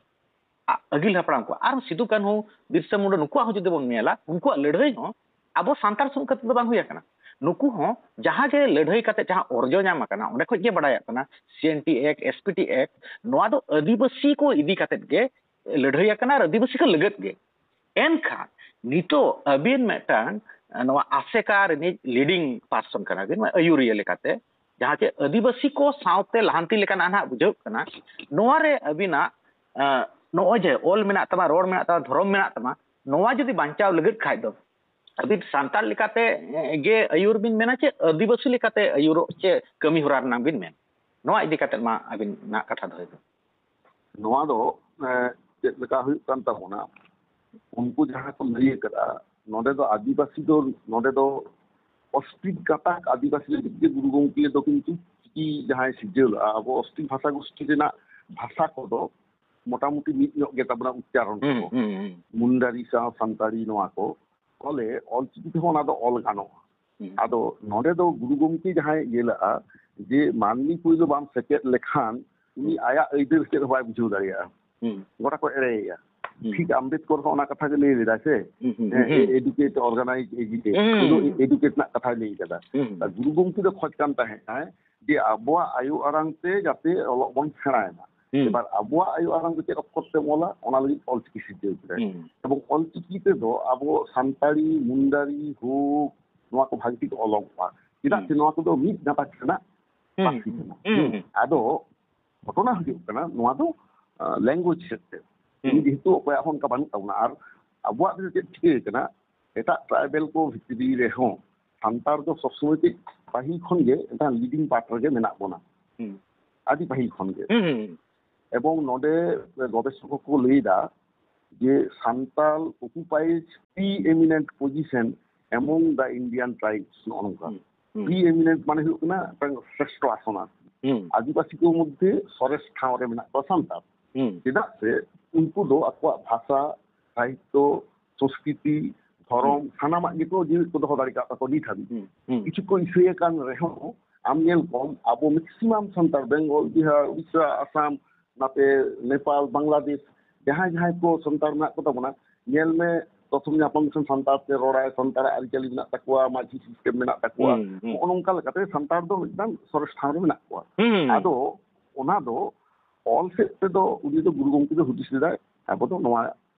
ᱟ-, ᱟᱹᱜᱤᱞ ᱦᱟᱯᱲᱟᱢ ᱠᱚ, ᱟᱨ ᱥᱤᱫᱩ ᱠᱟᱹᱱᱦᱩ, ᱵᱤᱨᱥᱟ ᱢᱩᱱᱰᱟ, ᱱᱩᱠᱩᱣᱟᱜ ᱦᱚᱸ ᱡᱩᱫᱤ ᱵᱚᱱ ᱧᱮᱞᱟ, ᱩᱱᱠᱩᱣᱟᱜ ᱞᱟᱹᱲᱦᱟᱹᱭ ᱦᱚᱸ ᱟᱵᱚ ᱥᱟᱱᱛᱟᱲ ᱥᱩᱢᱩᱝ ᱠᱷᱟᱹᱛᱤᱨ ᱫᱚ ᱵᱟᱝ ᱦᱩᱭ ᱟᱠᱟᱱᱟ᱾ ᱱᱩᱠᱩ ᱦᱚᱸ ᱡᱟᱦᱟᱸ ᱜᱮ ᱞᱟᱹᱲᱦᱟᱹᱭ ᱠᱟᱛᱮ ᱡᱟᱦᱟᱸ ᱚᱨᱡᱚ ᱧᱟᱢ ᱟᱠᱟᱱᱟ, ᱚᱸᱰᱮ ᱠᱷᱚᱱ ᱜᱮ ᱵᱟᱰᱟᱭᱚᱜ ᱠᱟᱱᱟ, C N T act, S P T act, ᱱᱚᱣᱟ ᱫᱚ ᱟᱹᱫᱤᱵᱟᱹᱥᱤ ᱠᱚ ᱤᱫᱤ ᱠᱟᱛᱮ ᱜᱮ ᱞᱟᱹᱲᱦᱟᱹᱭ ᱟᱠᱟᱱᱟ ᱟᱨ ᱟᱹᱫᱤᱵᱟᱹᱥᱤ ᱠᱚ ᱞᱟᱹᱜᱤᱫ ᱜᱮ᱾ ᱮᱱᱠᱷᱟᱱ ᱱᱤᱛᱚᱜ ᱟᱹᱵᱤᱱ ᱢᱤᱫᱴᱟᱝ, ᱱᱚᱣᱟ ᱟᱥᱮᱠᱟ ᱨᱤᱱᱤᱡ ᱞᱤᱰᱤᱝ ᱯᱟᱨᱥᱚᱱ ᱠᱟᱱᱟ ᱵᱤᱱ, ᱟᱹᱭᱩᱨᱤᱭᱟᱹ ᱞᱮᱠᱟᱛᱮ, ᱡᱟᱦᱟᱸ ᱪᱮ ᱟᱹᱫᱤᱵᱟᱹᱥᱤ ᱠᱚ ᱥᱟᱶᱛᱮ ᱞᱟᱦᱟᱱᱛᱤ ᱞᱮᱠᱟᱱᱟᱜ ᱱᱟᱦᱟᱜ ᱵᱩᱡᱷᱟᱹᱜ ᱠᱟᱱᱟ᱾ ᱱᱚᱣᱟ ᱨᱮ ᱟᱹᱵᱤᱱᱟᱜ, ᱮᱸ, ᱱᱚᱜᱼᱚᱭ ᱡᱮ ᱚᱞ ᱢᱮᱱᱟᱜ ᱛᱟᱢᱟ, ᱨᱚᱲ ᱢᱮᱱᱟᱜ ᱛᱟᱢᱟ, ᱫᱷᱚᱨᱚᱢ ᱢᱮᱱᱟᱜ ᱛᱟᱢᱟ, ᱱᱚᱣᱟ ᱡᱩᱫᱤ ᱵᱟᱧᱪᱟᱣ ᱞᱟᱹᱜᱤᱫ ᱠᱷᱟᱡ ᱫᱚ ᱟᱹᱵᱤᱱ ᱥᱟᱱᱛᱟᱲ ᱞᱮᱠᱟᱛᱮ, ᱮᱸ, ᱜᱮ ᱟᱹᱭᱩᱨ ᱵᱤᱱ ᱢᱮᱱᱟ ᱪᱮ ᱟᱹᱫᱤᱵᱟᱹᱥᱤ ᱞᱮᱠᱟᱛᱮ ᱟᱹᱭᱩᱨᱚᱜ ᱪᱮ ᱠᱟᱹᱢᱤ ᱦᱚᱨᱟ ᱨᱮᱱᱟᱜ ᱵᱤᱱ ᱢᱮᱱ? ᱱᱚᱣᱟ ᱤᱫᱤ ᱠᱟᱛᱮ ᱢᱟ ᱟᱹᱵᱤᱱᱟᱜ ᱠᱟᱛᱷᱟ ᱫᱚᱦᱚᱭ ᱵᱤᱱ᱾ ᱱᱚᱣᱟ ᱫᱚ, ᱮᱸ, ᱪᱮᱫ ᱞᱮᱠᱟ ᱦᱩᱭᱩᱜ ᱠᱟᱱ ᱛᱟᱵᱚᱱᱟ, ᱩᱱᱠᱩ ᱡᱟᱦᱟᱸ ᱠᱚ ᱞᱟᱹᱭ ᱟᱠᱟᱫᱼᱟ, ᱱᱚᱰᱮ ᱫᱚ ᱟᱹᱫᱤᱵᱟᱹᱥᱤ ᱫᱚ, ᱱᱚᱰᱮ ᱫᱚ ᱚᱥᱴᱨᱤᱠ ᱜᱟᱛᱟᱠ ᱟᱹᱫᱤᱵᱟᱹᱥᱤ ᱞᱟᱹᱜᱤᱫ ᱜᱮ ᱜᱩᱨᱩ ᱜᱚᱢᱠᱮ ᱫᱚ ᱠᱤᱱᱛᱩ ᱪᱤᱠᱤ ᱡᱟᱦᱟᱸᱭ ᱥᱤᱨᱡᱟᱹᱣ ᱞᱮᱫᱼᱟ, ᱟᱵᱚ ᱚᱥᱴᱨᱤᱠ ᱵᱷᱟᱥᱟ ᱜᱳᱥᱴᱤ ᱨᱮᱱᱟᱜ ᱵᱷᱟᱥᱟ ᱠᱚᱫᱚ ᱢᱚᱴᱟᱢᱩᱴᱤ ᱢᱤᱫ ᱧᱚᱜ ᱜᱮ ᱛᱟᱵᱚᱱᱟ ᱩᱪᱪᱟᱨᱚᱱ ᱦᱩᱸ, ᱠᱚ᱾ ᱦᱩᱸ, ᱦᱩᱸ᱾ ᱢᱩᱱᱰᱟᱨᱤ ᱥᱟᱶ ᱥᱟᱱᱛᱟᱲᱤ ᱱᱚᱣᱟ ᱠᱚ, ᱯᱷᱚᱞᱮ ᱚᱞᱪᱤᱠᱤ ᱛᱮᱦᱚᱸ ᱚᱱᱟ ᱫᱚ ᱚᱞ ᱜᱟᱱᱚᱜᱼᱟ᱾ ᱦᱩᱸ᱾ ᱟᱫᱚ ᱱᱚᱰᱮ ᱫᱚ ᱜᱩᱨᱩ ᱜᱚᱢᱠᱮ ᱡᱟᱦᱟᱸᱭ ᱤᱭᱟᱹ ᱞᱮᱫᱼᱟ ᱡᱮ ᱢᱟᱹᱱᱢᱤ ᱯᱳᱭᱞᱳ ᱵᱟᱢ ᱥᱮᱪᱮᱫ ᱞᱮᱠᱷᱟᱱ ᱩᱱᱤ ᱟᱭᱟᱜ ᱟᱹᱭᱫᱟᱹᱨ ᱪᱮᱫ ᱦᱚᱸ ᱵᱟᱭ ᱵᱩᱡᱷᱟᱹᱣ ᱫᱟᱲᱮᱭᱟᱜᱼᱟ᱾ ᱦᱩᱸ᱾ ᱜᱚᱴᱟ ᱠᱚ ᱮᱲᱮᱭᱮᱭᱟ᱾ ᱦᱩᱸ᱾ ᱴᱷᱤᱠ ᱟᱢᱵᱮᱫᱠᱚᱨ ᱦᱚᱸ ᱚᱱᱟ ᱠᱟᱛᱷᱟ ᱜᱮ ᱞᱟᱹᱭ ᱞᱮᱫᱟᱭ ᱥᱮ? ᱦᱩᱸ, ᱦᱩᱸ, ᱦᱮᱸ, ᱦᱩᱸ᱾ Educate, organize, agitate᱾ ᱦᱩᱸ᱾ ᱩᱱᱤ ᱫᱚ educate ᱨᱮᱱᱟᱜ ᱠᱟᱛᱷᱟᱭ ᱞᱟᱹᱭ ᱠᱟᱫᱟ᱾ ᱦᱩᱸ᱾ ᱟᱨ ᱜᱩᱨᱩ ᱜᱚᱢᱠᱮ ᱫᱚ ᱠᱷᱚᱡᱽ ᱠᱟᱱ ᱛᱟᱦᱮᱸᱫ ᱟᱭ ᱡᱮ ᱟᱵᱚᱣᱟᱜ ᱟᱭᱳ ᱟᱲᱟᱝ ᱛᱮ ᱡᱟᱛᱮ ᱚᱞᱚᱜ ᱵᱚᱱ ᱥᱮᱬᱟᱭ ᱢᱟ᱾ ᱦᱩᱸ᱾ ᱮᱵᱟᱨ ᱟᱵᱚᱣᱟᱜ ᱟᱭᱳ ᱟᱲᱟᱝ ᱛᱮ ᱪᱮᱫ ᱚᱠᱠᱷᱚᱨ ᱛᱮᱢ ᱚᱞᱟ, ᱚᱱᱟ ᱞᱟᱹᱜᱤᱫ ᱚᱞᱪᱤᱠᱤ ᱥᱤᱨᱡᱟᱹᱣ ᱠᱮᱫᱟᱭ᱾ ᱦᱩᱸ᱾ ᱮᱵᱚᱝ ᱚᱞᱪᱤᱠᱤ ᱛᱮᱫᱚ ᱟᱵᱚ ᱥᱟᱱᱛᱟᱲᱤ, ᱢᱩᱱᱰᱟᱨᱤ, ᱦᱳ, ᱱᱚᱣᱟ ᱠᱚ ᱵᱷᱟᱜᱤ ᱴᱷᱤᱠ ᱚᱞᱚᱜᱚᱜᱼᱟ᱾ ᱪᱮᱫᱟᱜ ᱦᱩᱸ᱾ ᱥᱮ ᱱᱚᱣᱟ ᱠᱚᱫᱚ ᱢᱤᱫ ᱜᱟᱛᱟᱠ ᱨᱮᱱᱟᱜ ᱦᱩᱸ᱾ ᱯᱟᱹᱨᱥᱤ ᱠᱟᱱᱟ᱾ ᱦᱩᱸ᱾ ᱦᱩᱸ᱾ ᱟᱫᱚ ᱜᱷᱚᱴᱚᱱᱟ ᱦᱩᱭᱩᱜ ᱠᱟᱱᱟ, ᱱᱚᱣᱟ ᱫᱚ, ᱟ, language ᱥᱮᱫ ᱛᱮ᱾ ᱦᱩᱸ᱾ ᱛᱮᱦᱮᱧ ᱡᱮᱦᱮᱛᱩ ᱚᱠᱚᱭᱟᱜ ᱦᱚᱸ ᱚᱱᱠᱟ ᱵᱟᱹᱱᱩᱜ ᱛᱟᱵᱚᱱᱟ᱾ ᱟᱨ ᱟᱵᱚᱣᱟᱜ ᱫᱚ ᱪᱮᱫ ᱪᱤᱠᱟᱹ ᱠᱟᱱᱟ, ᱮᱴᱟᱜ tribal ᱠᱚ ᱵᱷᱤᱛᱨᱤ ᱨᱮᱦᱚᱸ ᱥᱟᱱᱛᱟᱲ ᱫᱚ ᱥᱚᱵ ᱥᱚᱢᱚᱭ ᱪᱮᱫ ᱯᱟᱹᱦᱤᱞ ᱠᱷᱚᱱ ᱜᱮ ᱢᱤᱫᱴᱟᱝ leading part ᱨᱮᱜᱮ ᱢᱮᱱᱟᱜ ᱵᱚᱱᱟ᱾ ᱦᱩᱸ᱾ ᱟᱹᱰᱤ ᱯᱟᱹᱦᱤᱞ ᱠᱷᱚᱱ ᱜᱮ᱾ ᱦᱩᱸ, ᱦᱩᱸ᱾ ᱮᱵᱚᱝ ᱱᱚᱰᱮ ᱜᱚᱵᱮᱥᱚᱠ ᱠᱚᱠᱚ ᱞᱟᱹᱭ ᱮᱫᱟ ᱡᱮ Santal occupies preeminent position among the Indian tribes, ᱱᱚᱜᱼᱚ ᱱᱚᱝᱠᱟ᱾ ᱦᱩᱸ, ᱦᱩᱸ᱾ Preeminent ᱢᱟᱱᱮ ᱦᱩᱭᱩᱜ ᱠᱟᱱᱟ ᱢᱤᱫᱴᱟᱝ ᱥᱨᱮᱥᱴᱷᱚ ᱟᱥᱚᱱ ᱟᱨᱠᱤ᱾ ᱦᱩᱸ᱾ ᱟᱹᱫᱤᱵᱟᱹᱥᱤ ᱠᱚ ᱢᱚᱫᱽᱫᱷᱮ ᱥᱚᱨᱮᱥ ᱴᱷᱟᱶ ᱨᱮ ᱢᱮᱱᱟᱜ ᱠᱚᱣᱟ ᱥᱟᱱᱛᱟᱲ᱾ ᱦᱩᱸ᱾ ᱪᱮᱫᱟᱜ ᱥᱮ ᱩᱱᱠᱩ ᱫᱚ ᱟᱠᱚᱣᱟᱜ ᱵᱷᱟᱥᱟ, ᱥᱟᱦᱤᱛᱛᱚ, ᱥᱚᱝᱥᱠᱨᱤᱛᱤ, ᱫᱷᱚᱨᱚᱢ, ᱦᱩᱸ᱾ ᱥᱟᱱᱟᱢᱟᱜ ᱜᱮᱠᱚ ᱡᱤᱣᱤᱫ ᱠᱚ ᱫᱚᱦᱚ ᱫᱟᱲᱮ ᱠᱟᱜ ᱛᱟᱠᱚᱣᱟ ᱱᱤᱛ ᱦᱟᱹᱵᱤᱡ᱾ ᱦᱩᱸ, ᱦᱩᱸ᱾ ᱠᱤᱪᱷᱩ ᱠᱚ ᱤᱥᱟᱹᱭ ᱟᱠᱟᱱ ᱨᱮᱦᱚᱸ, ᱟᱢ ᱧᱮᱞ ᱠᱚᱢ, ᱟᱵᱚ maximum ᱥᱟᱱᱛᱟᱲ, ᱵᱮᱝᱜᱚᱞ, ᱵᱤᱦᱟᱨ, ᱩᱲᱤᱥᱥᱟ, ᱟᱥᱟᱢ, ᱱᱟᱛᱮ ᱱᱮᱯᱟᱞ, ᱵᱟᱝᱞᱟᱫᱮᱥ, ᱡᱟᱦᱟᱸᱭ ᱡᱟᱦᱟᱸᱭ ᱠᱚ ᱥᱟᱱᱛᱟᱲ ᱢᱮᱱᱟᱜ ᱠᱚ ᱛᱟᱵᱚᱱᱟ, ᱧᱮᱞ ᱢᱮ, ᱯᱨᱚᱛᱷᱚᱢ ᱧᱟᱯᱟᱢ ᱴᱷᱮᱱ ᱥᱟᱱᱛᱟᱲ ᱛᱮ ᱨᱚᱲᱟᱭ, ᱥᱟᱱᱛᱟᱲᱟᱜ ᱟᱹᱨᱤᱪᱟᱹᱞᱤ ᱢᱮᱱᱟᱜ ᱛᱟᱠᱚᱣᱟ, ᱢᱟᱹᱡᱷᱤ system ᱢᱮᱱᱟᱜ ᱛᱟᱠᱚᱣᱟ᱾ ᱦᱩᱸ, ᱦᱩᱸ᱾ ᱱᱚᱜᱼᱚ ᱱᱚᱝᱠᱟ ᱞᱮᱠᱟᱛᱮ ᱥᱟᱱᱛᱟᱲ ᱫᱚ ᱢᱤᱫᱴᱟᱝ ᱥᱚᱨᱮᱥ ᱴᱷᱟᱶ ᱨᱮ ᱢᱮᱱᱟᱜ ᱠᱚᱣᱟ᱾ ᱦᱩᱸ, ᱦᱩᱸ᱾ ᱟᱫᱚ ᱚᱱᱟ ᱫᱚ ᱚᱞ ᱥᱮᱫ ᱛᱮᱫᱚ ᱩᱱᱤ ᱫᱚ ᱜᱩᱨᱩ ᱜᱚᱢᱠᱮ ᱫᱚ ᱦᱩᱫᱤᱥ ᱞᱮᱫᱟᱭ, ᱟᱵᱚ ᱫᱚ ᱱᱚᱣᱟ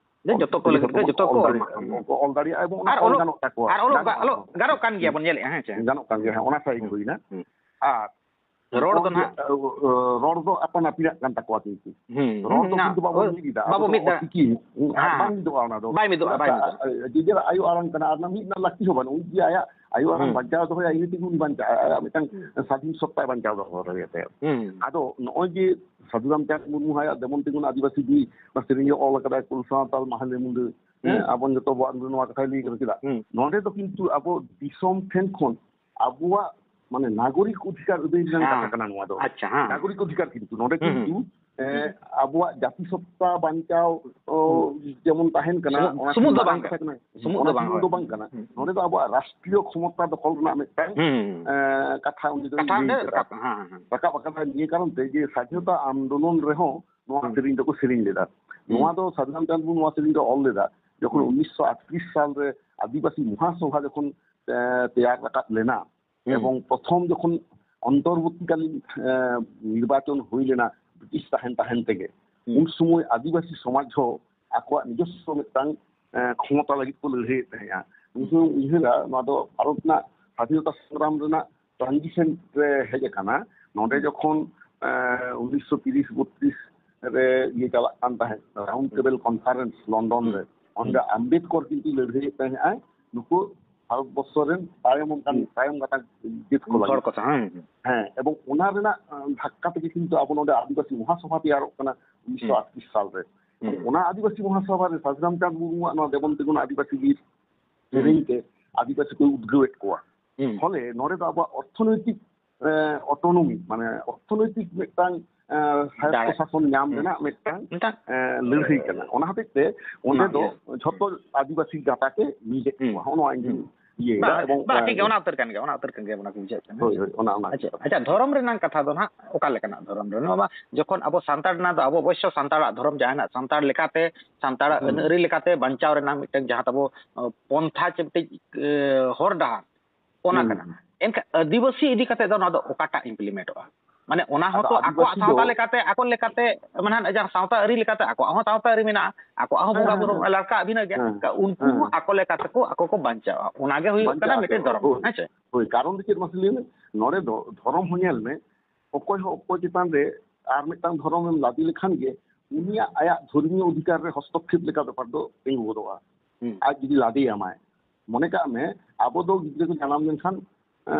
ᱡᱮ ᱡᱚᱛᱚ ᱠᱚ ᱞᱟᱹᱜᱤᱫ ᱜᱮ, ᱡᱚᱛᱚ ᱠᱚ ᱚᱞ ᱚᱞ ᱢᱟ᱾ ᱫᱟᱲᱮᱭᱟᱜᱼᱟ, ᱠᱚ ᱚᱞ ᱫᱟᱲᱮᱭᱟᱜᱼᱟ ᱮᱵᱚᱝ ᱚᱱᱟ ᱟᱨ ᱚᱞ ᱚᱞᱚᱜ, ᱜᱟᱱᱚᱜ ᱛᱟᱠᱚᱣᱟ᱾ ᱟᱨ ᱚᱞᱚᱜ ᱜᱟᱱᱚᱜᱼᱟ᱾ ᱜᱟ-, ᱚᱞᱚᱜ ᱜᱟᱱ ᱜᱮᱭᱟ ᱵᱚᱱ ᱧᱮᱞᱮᱫᱼᱟ, ᱦᱮᱸ ᱪᱮ? ᱜᱟᱱᱚᱜ ᱠᱟᱱ ᱜᱮᱭᱟ, ᱦᱮᱸ, ᱚᱱᱟ side ᱦᱩᱸ, ᱦᱩᱭᱱᱟ᱾ ᱦᱩᱸ᱾ ᱟᱨ ᱨᱚᱲ ᱫᱚ ᱱᱚᱜᱼᱚᱭ ᱡᱮ, ᱱᱟᱦᱟᱜ ᱟ, ᱟ, ᱨᱚᱲ ᱫᱚ ᱟᱯᱟᱱ ᱟᱹᱯᱤᱱᱟᱜ ᱠᱟᱱ ᱛᱟᱠᱚᱣᱟ, ᱠᱤᱱᱛᱩ ᱦᱩᱸ, ᱨᱚᱲ ᱦᱩᱸ, ᱫᱚ ᱱᱟ-, ᱠᱤᱱᱛᱩ ᱵᱟᱵᱚᱱ ᱦᱳᱭ, ᱢᱤᱫ ᱮᱫᱟ᱾ ᱵᱟᱵᱚ ᱟᱵᱚ ᱫᱚ ᱢᱤᱫ ᱮᱫᱟ᱾ ᱚᱞᱪᱤᱠᱤ, ᱦᱩᱸ, ᱟᱨ ᱦᱮᱸ᱾ ᱵᱟᱝ ᱢᱤᱫᱚᱜᱼᱟ ᱚᱱᱟ ᱫᱚ᱾ ᱵᱟᱭ ᱢᱤᱫᱚᱜᱼᱟ, ᱵᱟᱭ ᱢᱤᱫᱚᱜᱼᱟ᱾ ᱟ, ᱟ, ᱡᱮᱡᱟᱨᱟᱜ ᱟᱭᱳ ᱟᱲᱟᱝ ᱠᱟᱱᱟ, ᱟᱨ ᱚᱱᱟ ᱢᱤᱫ ᱨᱮᱱᱟᱜ ᱞᱟᱹᱠᱛᱤ ᱦᱚᱸ ᱵᱟᱹᱱᱩᱜᱼᱟ᱾ ᱩᱱᱤ ᱡᱮ ᱟᱭᱟᱜ ᱟᱭᱳ ᱟᱲᱟᱝ ᱦᱩᱸ᱾ ᱵᱟᱧᱪᱟᱣ ᱫᱚᱦᱚᱭᱟ, ᱤᱱᱟᱹ ᱛᱮᱜᱮ ᱩᱱᱤ ᱵᱟᱧᱪᱟᱜᱼᱟ, ᱟᱭᱟᱜ ᱢᱤᱫᱴᱟᱝ ᱦᱩᱸ᱾ ᱥᱟᱫᱷᱤᱱ ᱥᱚᱛᱛᱟᱭ ᱵᱟᱧᱪᱟᱣ ᱫᱚᱦᱚ ᱫᱟᱲᱮᱭᱟᱛᱟᱭᱟ᱾ ᱦᱩᱸ᱾ ᱟᱫᱚ ᱱᱚᱜᱼᱚᱭ ᱡᱮ ᱥᱟᱹᱫᱷᱩ ᱨᱟᱢᱪᱟᱸᱫᱽ ᱢᱩᱨᱢᱩ ᱟᱭᱟᱜ ᱫᱮᱢᱚᱱ ᱛᱤᱸᱜᱩᱱ ᱟᱹᱫᱤᱵᱟᱹᱥᱤ ᱵᱤᱨ, ᱚᱱᱟ ᱥᱮᱨᱮᱧ ᱮ ᱚᱞ ᱟᱠᱟᱫᱟ, ᱠᱩᱞ ᱥᱟᱶᱛᱟᱞ ᱢᱟᱦᱞᱮ ᱢᱩᱸᱰᱟᱹ, ᱦᱮᱸ, ᱦᱩᱸ᱾ ᱟᱵᱚ ᱡᱚᱛᱚ ᱵᱚᱣᱟᱜ ᱱᱚᱣᱟ ᱠᱟᱛᱷᱟᱭ ᱞᱟᱹᱭ ᱠᱟᱫᱟ, ᱪᱮᱫᱟᱜ? ᱦᱩᱸ᱾ ᱱᱚᱸᱰᱮ ᱫᱚ ᱠᱤᱱᱛᱩ ᱟᱵᱚ ᱫᱤᱥᱚᱢ ᱴᱷᱮᱱ ᱠᱷᱚᱱ ᱟᱵᱚᱣᱟᱜ, ᱢᱟᱱᱮ, ᱱᱟᱜᱚᱨᱤᱠ ᱚᱫᱷᱤᱠᱟᱨ ᱟᱹᱫᱟᱹᱭ ᱨᱮᱱᱟᱜ ᱦᱮᱸ᱾ ᱠᱟᱛᱷᱟ ᱠᱟᱱᱟ ᱱᱚᱣᱟ ᱫᱚ᱾ ᱟᱪᱪᱷᱟ, ᱦᱮᱸ᱾ ᱱᱟᱜᱚᱨᱤᱠ ᱚᱫᱷᱤᱠᱟᱨ ᱠᱤᱱᱛᱩ ᱱᱚᱸᱰᱮ ᱦᱩᱸ, ᱦᱩᱸ᱾ ᱠᱤᱱᱛᱩ ᱮ, ᱟᱵᱚᱣᱟᱜ ᱡᱟᱹᱛᱤ ᱥᱚᱛᱛᱟ ᱵᱟᱧᱪᱟᱣ, ᱚ, ᱡᱮᱢᱚᱱ ᱛᱟᱦᱮᱱ ᱠᱟᱱᱟ, ᱥᱩᱢᱩᱫ, ᱚᱱᱟ ᱥᱩᱢᱩᱫ ᱫᱚ ᱢᱟᱨᱟᱝ ᱵᱟᱝ ᱠᱟᱛᱷᱟ ᱠᱟᱱᱟ᱾ ᱥᱩᱢᱩᱫ ᱫᱚ ᱵᱟᱝ ᱠᱟᱱᱟ᱾ ᱱᱚᱰᱮ ᱫᱚ ᱟᱵᱚᱣᱟᱜ ᱨᱟᱥᱴᱨᱤᱭᱚ ᱠᱷᱚᱢᱚᱛᱟ ᱫᱚᱠᱷᱚᱞ ᱨᱮᱱᱟᱜ ᱢᱤᱫᱴᱟᱝ, ᱮ, ᱠᱟᱛᱷᱟ ᱩᱱᱤ ᱫᱚᱭ ᱞᱟᱹᱭ ᱠᱮᱫᱟ᱾ ᱨᱟᱠᱟᱵ ᱟᱠᱟᱫᱟ ᱱᱤᱭᱟᱹ ᱠᱟᱨᱚᱱ ᱛᱮ ᱡᱮ ᱥᱟᱫᱷᱤᱱᱚᱛᱟ ᱟᱱᱫᱳᱞᱚᱱ ᱨᱮᱦᱚᱸ ᱱᱚᱣᱟ ᱥᱮᱨᱮᱧ ᱫᱚᱠᱚ ᱥᱮᱨᱮᱧ ᱞᱮᱫᱟ᱾ ᱱᱚᱣᱟ ᱫᱚ ᱥᱟᱫᱷᱩᱨᱟᱢ ᱪᱟᱸᱫᱽ ᱢᱩᱨᱢᱩ ᱱᱚᱣᱟ ᱥᱮᱨᱮᱧ ᱫᱚ ᱚᱞ ᱞᱮᱫᱟ ᱡᱚᱠᱷᱚᱱ ᱩᱱᱤᱥᱥᱚ ᱟᱴᱛᱨᱤᱥ ᱥᱟᱞ ᱨᱮ ᱟᱹᱫᱤᱵᱟᱹᱥᱤ ᱢᱚᱦᱟᱥᱚᱵᱷᱟ ᱡᱚᱠᱷᱚᱱ, ᱮ, ᱛᱮᱭᱟᱨ ᱨᱟᱠᱟᱵ ᱞᱮᱱᱟ᱾ ᱮᱵᱚᱝ ᱯᱨᱚᱛᱷᱚᱢ ᱡᱚᱠᱷᱚᱱ ᱚᱱᱛᱚᱨᱵᱚᱨᱛᱤᱠᱟᱞᱤᱱ, ᱮ, ᱱᱤᱨᱵᱟᱪᱚᱱ ᱦᱩᱭ ᱞᱮᱱᱟ ᱵᱨᱤᱴᱤᱥ ᱛᱟᱦᱮᱱ ᱛᱟᱦᱮᱱ ᱛᱮᱜᱮ, ᱩᱱ ᱥᱚᱢᱚᱭ ᱟᱹᱫᱤᱵᱟᱹᱥᱤ ᱥᱚᱢᱟᱡᱽ ᱦᱚᱸ ᱟᱠᱚᱣᱟᱜ ᱱᱤᱡᱚᱥᱥᱚ ᱢᱤᱫᱴᱟᱝ, ᱮ, ᱠᱷᱚᱢᱚᱛᱟ ᱞᱟᱹᱜᱤᱫ ᱠᱚ ᱞᱟᱹᱲᱦᱟᱹᱭᱮᱫ ᱛᱟᱦᱮᱸᱜᱼᱟ᱾ ᱩᱱ ᱥᱚᱢᱚᱭ ᱩᱭᱦᱟᱹᱨᱟ ᱱᱚᱣᱟ ᱫᱚ ᱵᱷᱟᱨᱚᱛ ᱨᱮᱱᱟᱜ ᱥᱟᱫᱷᱤᱱᱚᱛᱟ ᱥᱚᱝᱜᱨᱟᱢ ᱨᱮᱱᱟᱜ ᱴᱨᱟᱱᱡᱤᱥᱚᱱ ᱨᱮ ᱦᱮᱡ ᱟᱠᱟᱱᱟ᱾ ᱱᱚᱰᱮ ᱡᱚᱠᱷᱚᱱ, ᱮ, ᱩᱱᱤᱥᱥᱚ ᱛᱤᱨᱤᱥ ᱵᱚᱛᱨᱤᱥ ᱨᱮ ᱤᱭᱟᱹ ᱪᱟᱞᱟᱜ ᱠᱟᱱ ᱛᱟᱦᱮᱸᱫ, ᱨᱟᱣᱩᱱᱰ ᱴᱮᱵᱤᱞ ᱠᱚᱱᱯᱷᱟᱨᱮᱱᱥ ᱞᱚᱱᱰᱚᱱ ᱨᱮ, ᱚᱸᱰᱮ ᱟᱢᱵᱮᱫᱠᱚᱨ ᱠᱤᱱᱛᱩ ᱞᱟᱹᱲᱦᱟᱹᱭᱮᱫ ᱛᱟᱦᱮᱸᱫ ᱟᱭ ᱱᱩᱠᱩ ᱵᱷᱟᱨᱚᱛ ᱵᱚᱨᱥᱚ ᱨᱮᱱ ᱛᱟᱭᱚᱢ ᱚᱱᱠᱟᱱ ᱛᱟᱭᱚᱢ ᱜᱟᱛᱟᱠ ᱡᱟᱹᱛ ᱠᱚ ᱞᱟᱹᱜᱤᱫ᱾ ᱦᱮᱸ, ᱮᱵᱚᱝ ᱚᱱᱟ ᱨᱮᱱᱟᱜ, ᱮ, ᱫᱷᱟᱠᱠᱟ ᱛᱮᱜᱮ ᱠᱤᱱᱛᱩ ᱟᱵᱚ ᱱᱚᱰᱮ ᱟᱹᱫᱤᱵᱟᱹᱥᱤ ᱢᱚᱦᱟᱥᱚᱵᱷᱟ ᱛᱮᱭᱟᱨᱚᱜ ᱠᱟᱱᱟ ᱩᱱᱤᱥᱥᱚ ᱟᱴᱛᱨᱤᱥ ᱥᱟᱞ ᱨᱮ᱾ ᱚᱱᱟ ᱟᱹᱫᱤᱵᱟᱹᱥᱤ ᱢᱚᱦᱟᱥᱚᱵᱷᱟ ᱨᱮ ᱥᱟᱫᱷᱩᱨᱟᱢ ᱪᱟᱸᱫᱽ ᱢᱩᱨᱢᱩᱣᱟᱜ ᱱᱚᱣᱟ ᱫᱮᱵᱚᱱ ᱛᱤᱸᱜᱩᱱ ᱟᱹᱫᱤᱵᱟᱹᱥᱤ ᱵᱤᱨ ᱥᱮᱨᱮᱧ ᱛᱮ ᱟᱹᱫᱤᱵᱟᱹᱥᱤ ᱠᱚ ᱩᱫᱽᱜᱟᱹᱣᱮᱫ ᱠᱚᱣᱟ᱾ ᱯᱷᱚᱞᱮ ᱱᱚᱰᱮ ᱫᱚ ᱟᱵᱚᱣᱟᱜ ᱚᱨᱛᱷᱚᱱᱳᱭᱛᱤᱠ, ᱮ, ᱚᱴᱳᱱᱚᱢᱤ, ᱢᱟᱱᱮ ᱚᱨᱛᱷᱚᱱᱳᱭᱛᱤᱠ ᱢᱤᱫᱴᱟᱝ, ᱮ, ᱥᱟᱭᱚᱛᱛᱚ ᱥᱟᱥᱚᱱ ᱧᱟᱢ ᱨᱮᱱᱟᱜ ᱢᱤᱫᱴᱟᱝ, ᱮ, ᱞᱟᱹᱲᱦᱟᱹᱭ ᱠᱟᱱᱟ᱾ ᱚᱱᱟ ᱦᱚᱛᱮᱡ ᱛᱮ ᱚᱸᱰᱮ ᱫᱚ ᱡᱷᱚᱛᱚ ᱟᱹᱫᱤᱵᱟᱹᱥᱤ ᱜᱟᱛᱟᱠ ᱮ ᱢᱤᱫᱮᱫ ᱠᱚᱣᱟ᱾ ᱦᱚᱸᱜᱼᱚ ᱱᱚᱣᱟ ᱤᱧ ᱫᱩᱧ ᱤᱭᱟᱹᱭᱮᱫᱟ᱾ ᱵᱟᱝ, ᱮᱵᱚᱝ, ᱵᱟᱝ, ᱮ, ᱴᱷᱤᱠ ᱜᱮᱭᱟ, ᱚᱱᱟ ᱩᱛᱟᱹᱨ ᱠᱟᱱ ᱜᱮᱭᱟ, ᱚᱱᱟ ᱩᱛᱟᱹᱨ ᱠᱟᱱ ᱜᱮᱭᱟ, ᱚᱱᱟ ᱠᱚ ᱵᱩᱡᱷᱟᱹᱣ ᱠᱟᱱᱟ᱾ ᱦᱳᱭ, ᱦᱳᱭ, ᱚᱱᱟ, ᱚᱱᱟ ᱟᱪᱪᱷᱟ, ᱟᱪᱪᱷᱟ, ᱫᱷᱚᱨᱚᱢ ᱨᱮᱱᱟᱝ ᱠᱟᱛᱷᱟ ᱫᱚ ᱱᱟᱦᱟᱜ ᱚᱠᱟ ᱞᱮᱠᱟᱱᱟᱜ ᱫᱷᱚᱨᱚᱢ ᱨᱮ? ᱱᱚᱣᱟ ᱢᱟ ᱡᱚᱠᱷᱚᱱ ᱟᱵᱚ ᱥᱟᱱᱛᱟᱲ ᱨᱮᱱᱟᱜ ᱫᱚ, ᱟᱵᱚ ᱚᱵᱚᱥᱥᱚ ᱥᱟᱱᱛᱟᱲᱟᱜ ᱫᱷᱚᱨᱚᱢ ᱡᱟᱦᱟᱸ ᱦᱮᱱᱟᱜ, ᱥᱟᱱᱛᱟᱲ ᱞᱮᱠᱟᱛᱮ, ᱥᱟᱱᱛᱟᱲᱟᱜ ᱟᱹᱱ ᱟᱹᱨᱤ ᱞᱮᱠᱟᱛᱮ ᱵᱟᱧᱪᱟᱣ ᱨᱮᱱᱟᱜ ᱢᱤᱫᱴᱟᱝ ᱡᱟᱦᱟᱸ ᱛᱟᱵᱚ, ᱚ, ᱯᱚᱱᱛᱷᱟ ᱪᱮ ᱢᱤᱫᱴᱤᱡ, ᱮ, ᱦᱚᱨ ᱰᱟᱦᱟᱨ, ᱚᱱᱟ ᱠᱟᱱᱟ᱾ ᱮᱱᱠᱷᱟᱱ ᱟᱹᱫᱤᱵᱟᱹᱥᱤ ᱤᱫᱤ ᱠᱟᱛᱮ ᱫᱚ ᱱᱚᱣᱟ ᱫᱚ ᱚᱠᱟᱴᱟᱜ ᱤᱢᱯᱞᱤᱢᱮᱱᱴᱚᱜᱼᱟ? ᱢᱟᱱᱮ ᱚᱱᱟ ᱦᱚᱸᱛᱚ ᱟᱠᱚᱣᱟᱜ ᱥᱟᱶᱛᱟ ᱞᱮᱠᱟᱛᱮ, ᱟᱠᱚ ᱞᱮᱠᱟᱛᱮ, ᱢᱟᱱᱮ ᱡᱟᱦᱟᱸ ᱥᱟᱶᱛᱟ ᱟᱹᱨᱤ ᱞᱮᱠᱟᱛᱮ ᱟᱠᱚᱣᱟᱜ ᱦᱚᱸ ᱥᱟᱶᱛᱟ ᱟᱹᱨᱤ ᱢᱮᱱᱟᱜᱼᱟ, ᱟᱠᱚᱣᱟᱜ ᱦᱚᱸ ᱵᱚᱸᱜᱟ ᱵᱩᱨᱩ ᱞᱟᱲᱠᱟ ᱵᱷᱤᱱᱟᱹ ᱜᱮᱭᱟ᱾ ᱩᱱᱠᱩ ᱦᱚᱸ ᱟᱠᱚ ᱞᱮᱠᱟ ᱛᱮᱠᱚ ᱟᱠᱚ ᱠᱚ ᱵᱟᱧᱪᱟᱣᱟ, ᱚᱱᱟᱜᱮ ᱦᱩᱭᱩᱜ ᱠᱟᱱᱟ ᱢᱤᱫᱴᱮᱱ ᱫᱷᱚᱨᱚᱢ᱾ ᱦᱳᱭ, ᱦᱮᱸ ᱥᱮ? ᱦᱳᱭ, ᱠᱟᱨᱚᱱ ᱫᱚ ᱪᱮᱫ ᱢᱟᱥᱮ ᱞᱟᱹᱭ ᱢᱮ? ᱱᱚᱰᱮ ᱫᱚ ᱫᱷᱚᱨᱚᱢ ᱦᱚᱸ ᱧᱮᱞ ᱢᱮ, ᱚᱠᱚᱭ ᱦᱚᱸ ᱚᱠᱚᱭ ᱪᱮᱛᱟᱱ ᱨᱮ ᱟᱨ ᱢᱤᱫᱴᱟᱝ ᱫᱷᱚᱨᱚᱢ ᱮᱢ ᱞᱟᱫᱮ ᱞᱮᱠᱷᱟᱱ ᱜᱮ ᱩᱱᱤᱭᱟᱜ ᱟᱭᱟᱜ ᱫᱷᱚᱨᱢᱤᱭᱚ ᱚᱫᱷᱤᱠᱟᱨ ᱨᱮ ᱦᱚᱥᱛᱚᱠᱠᱷᱮᱯ ᱞᱮᱠᱟ ᱵᱮᱯᱟᱨ ᱫᱚ ᱛᱤᱸᱜᱩ ᱜᱚᱫᱚᱜᱼᱟ᱾ ᱟᱡ ᱡᱩᱫᱤ ᱞᱟᱫᱮᱭᱟᱢᱟᱭ, ᱢᱚᱱᱮ ᱠᱟᱜ ᱢᱮ, ᱟᱵᱚ ᱫᱚ ᱜᱤᱫᱽᱨᱟᱹ ᱠᱚ ᱡᱟᱱᱟᱢ ᱞᱮᱱᱠᱷᱟᱱ, ᱮ,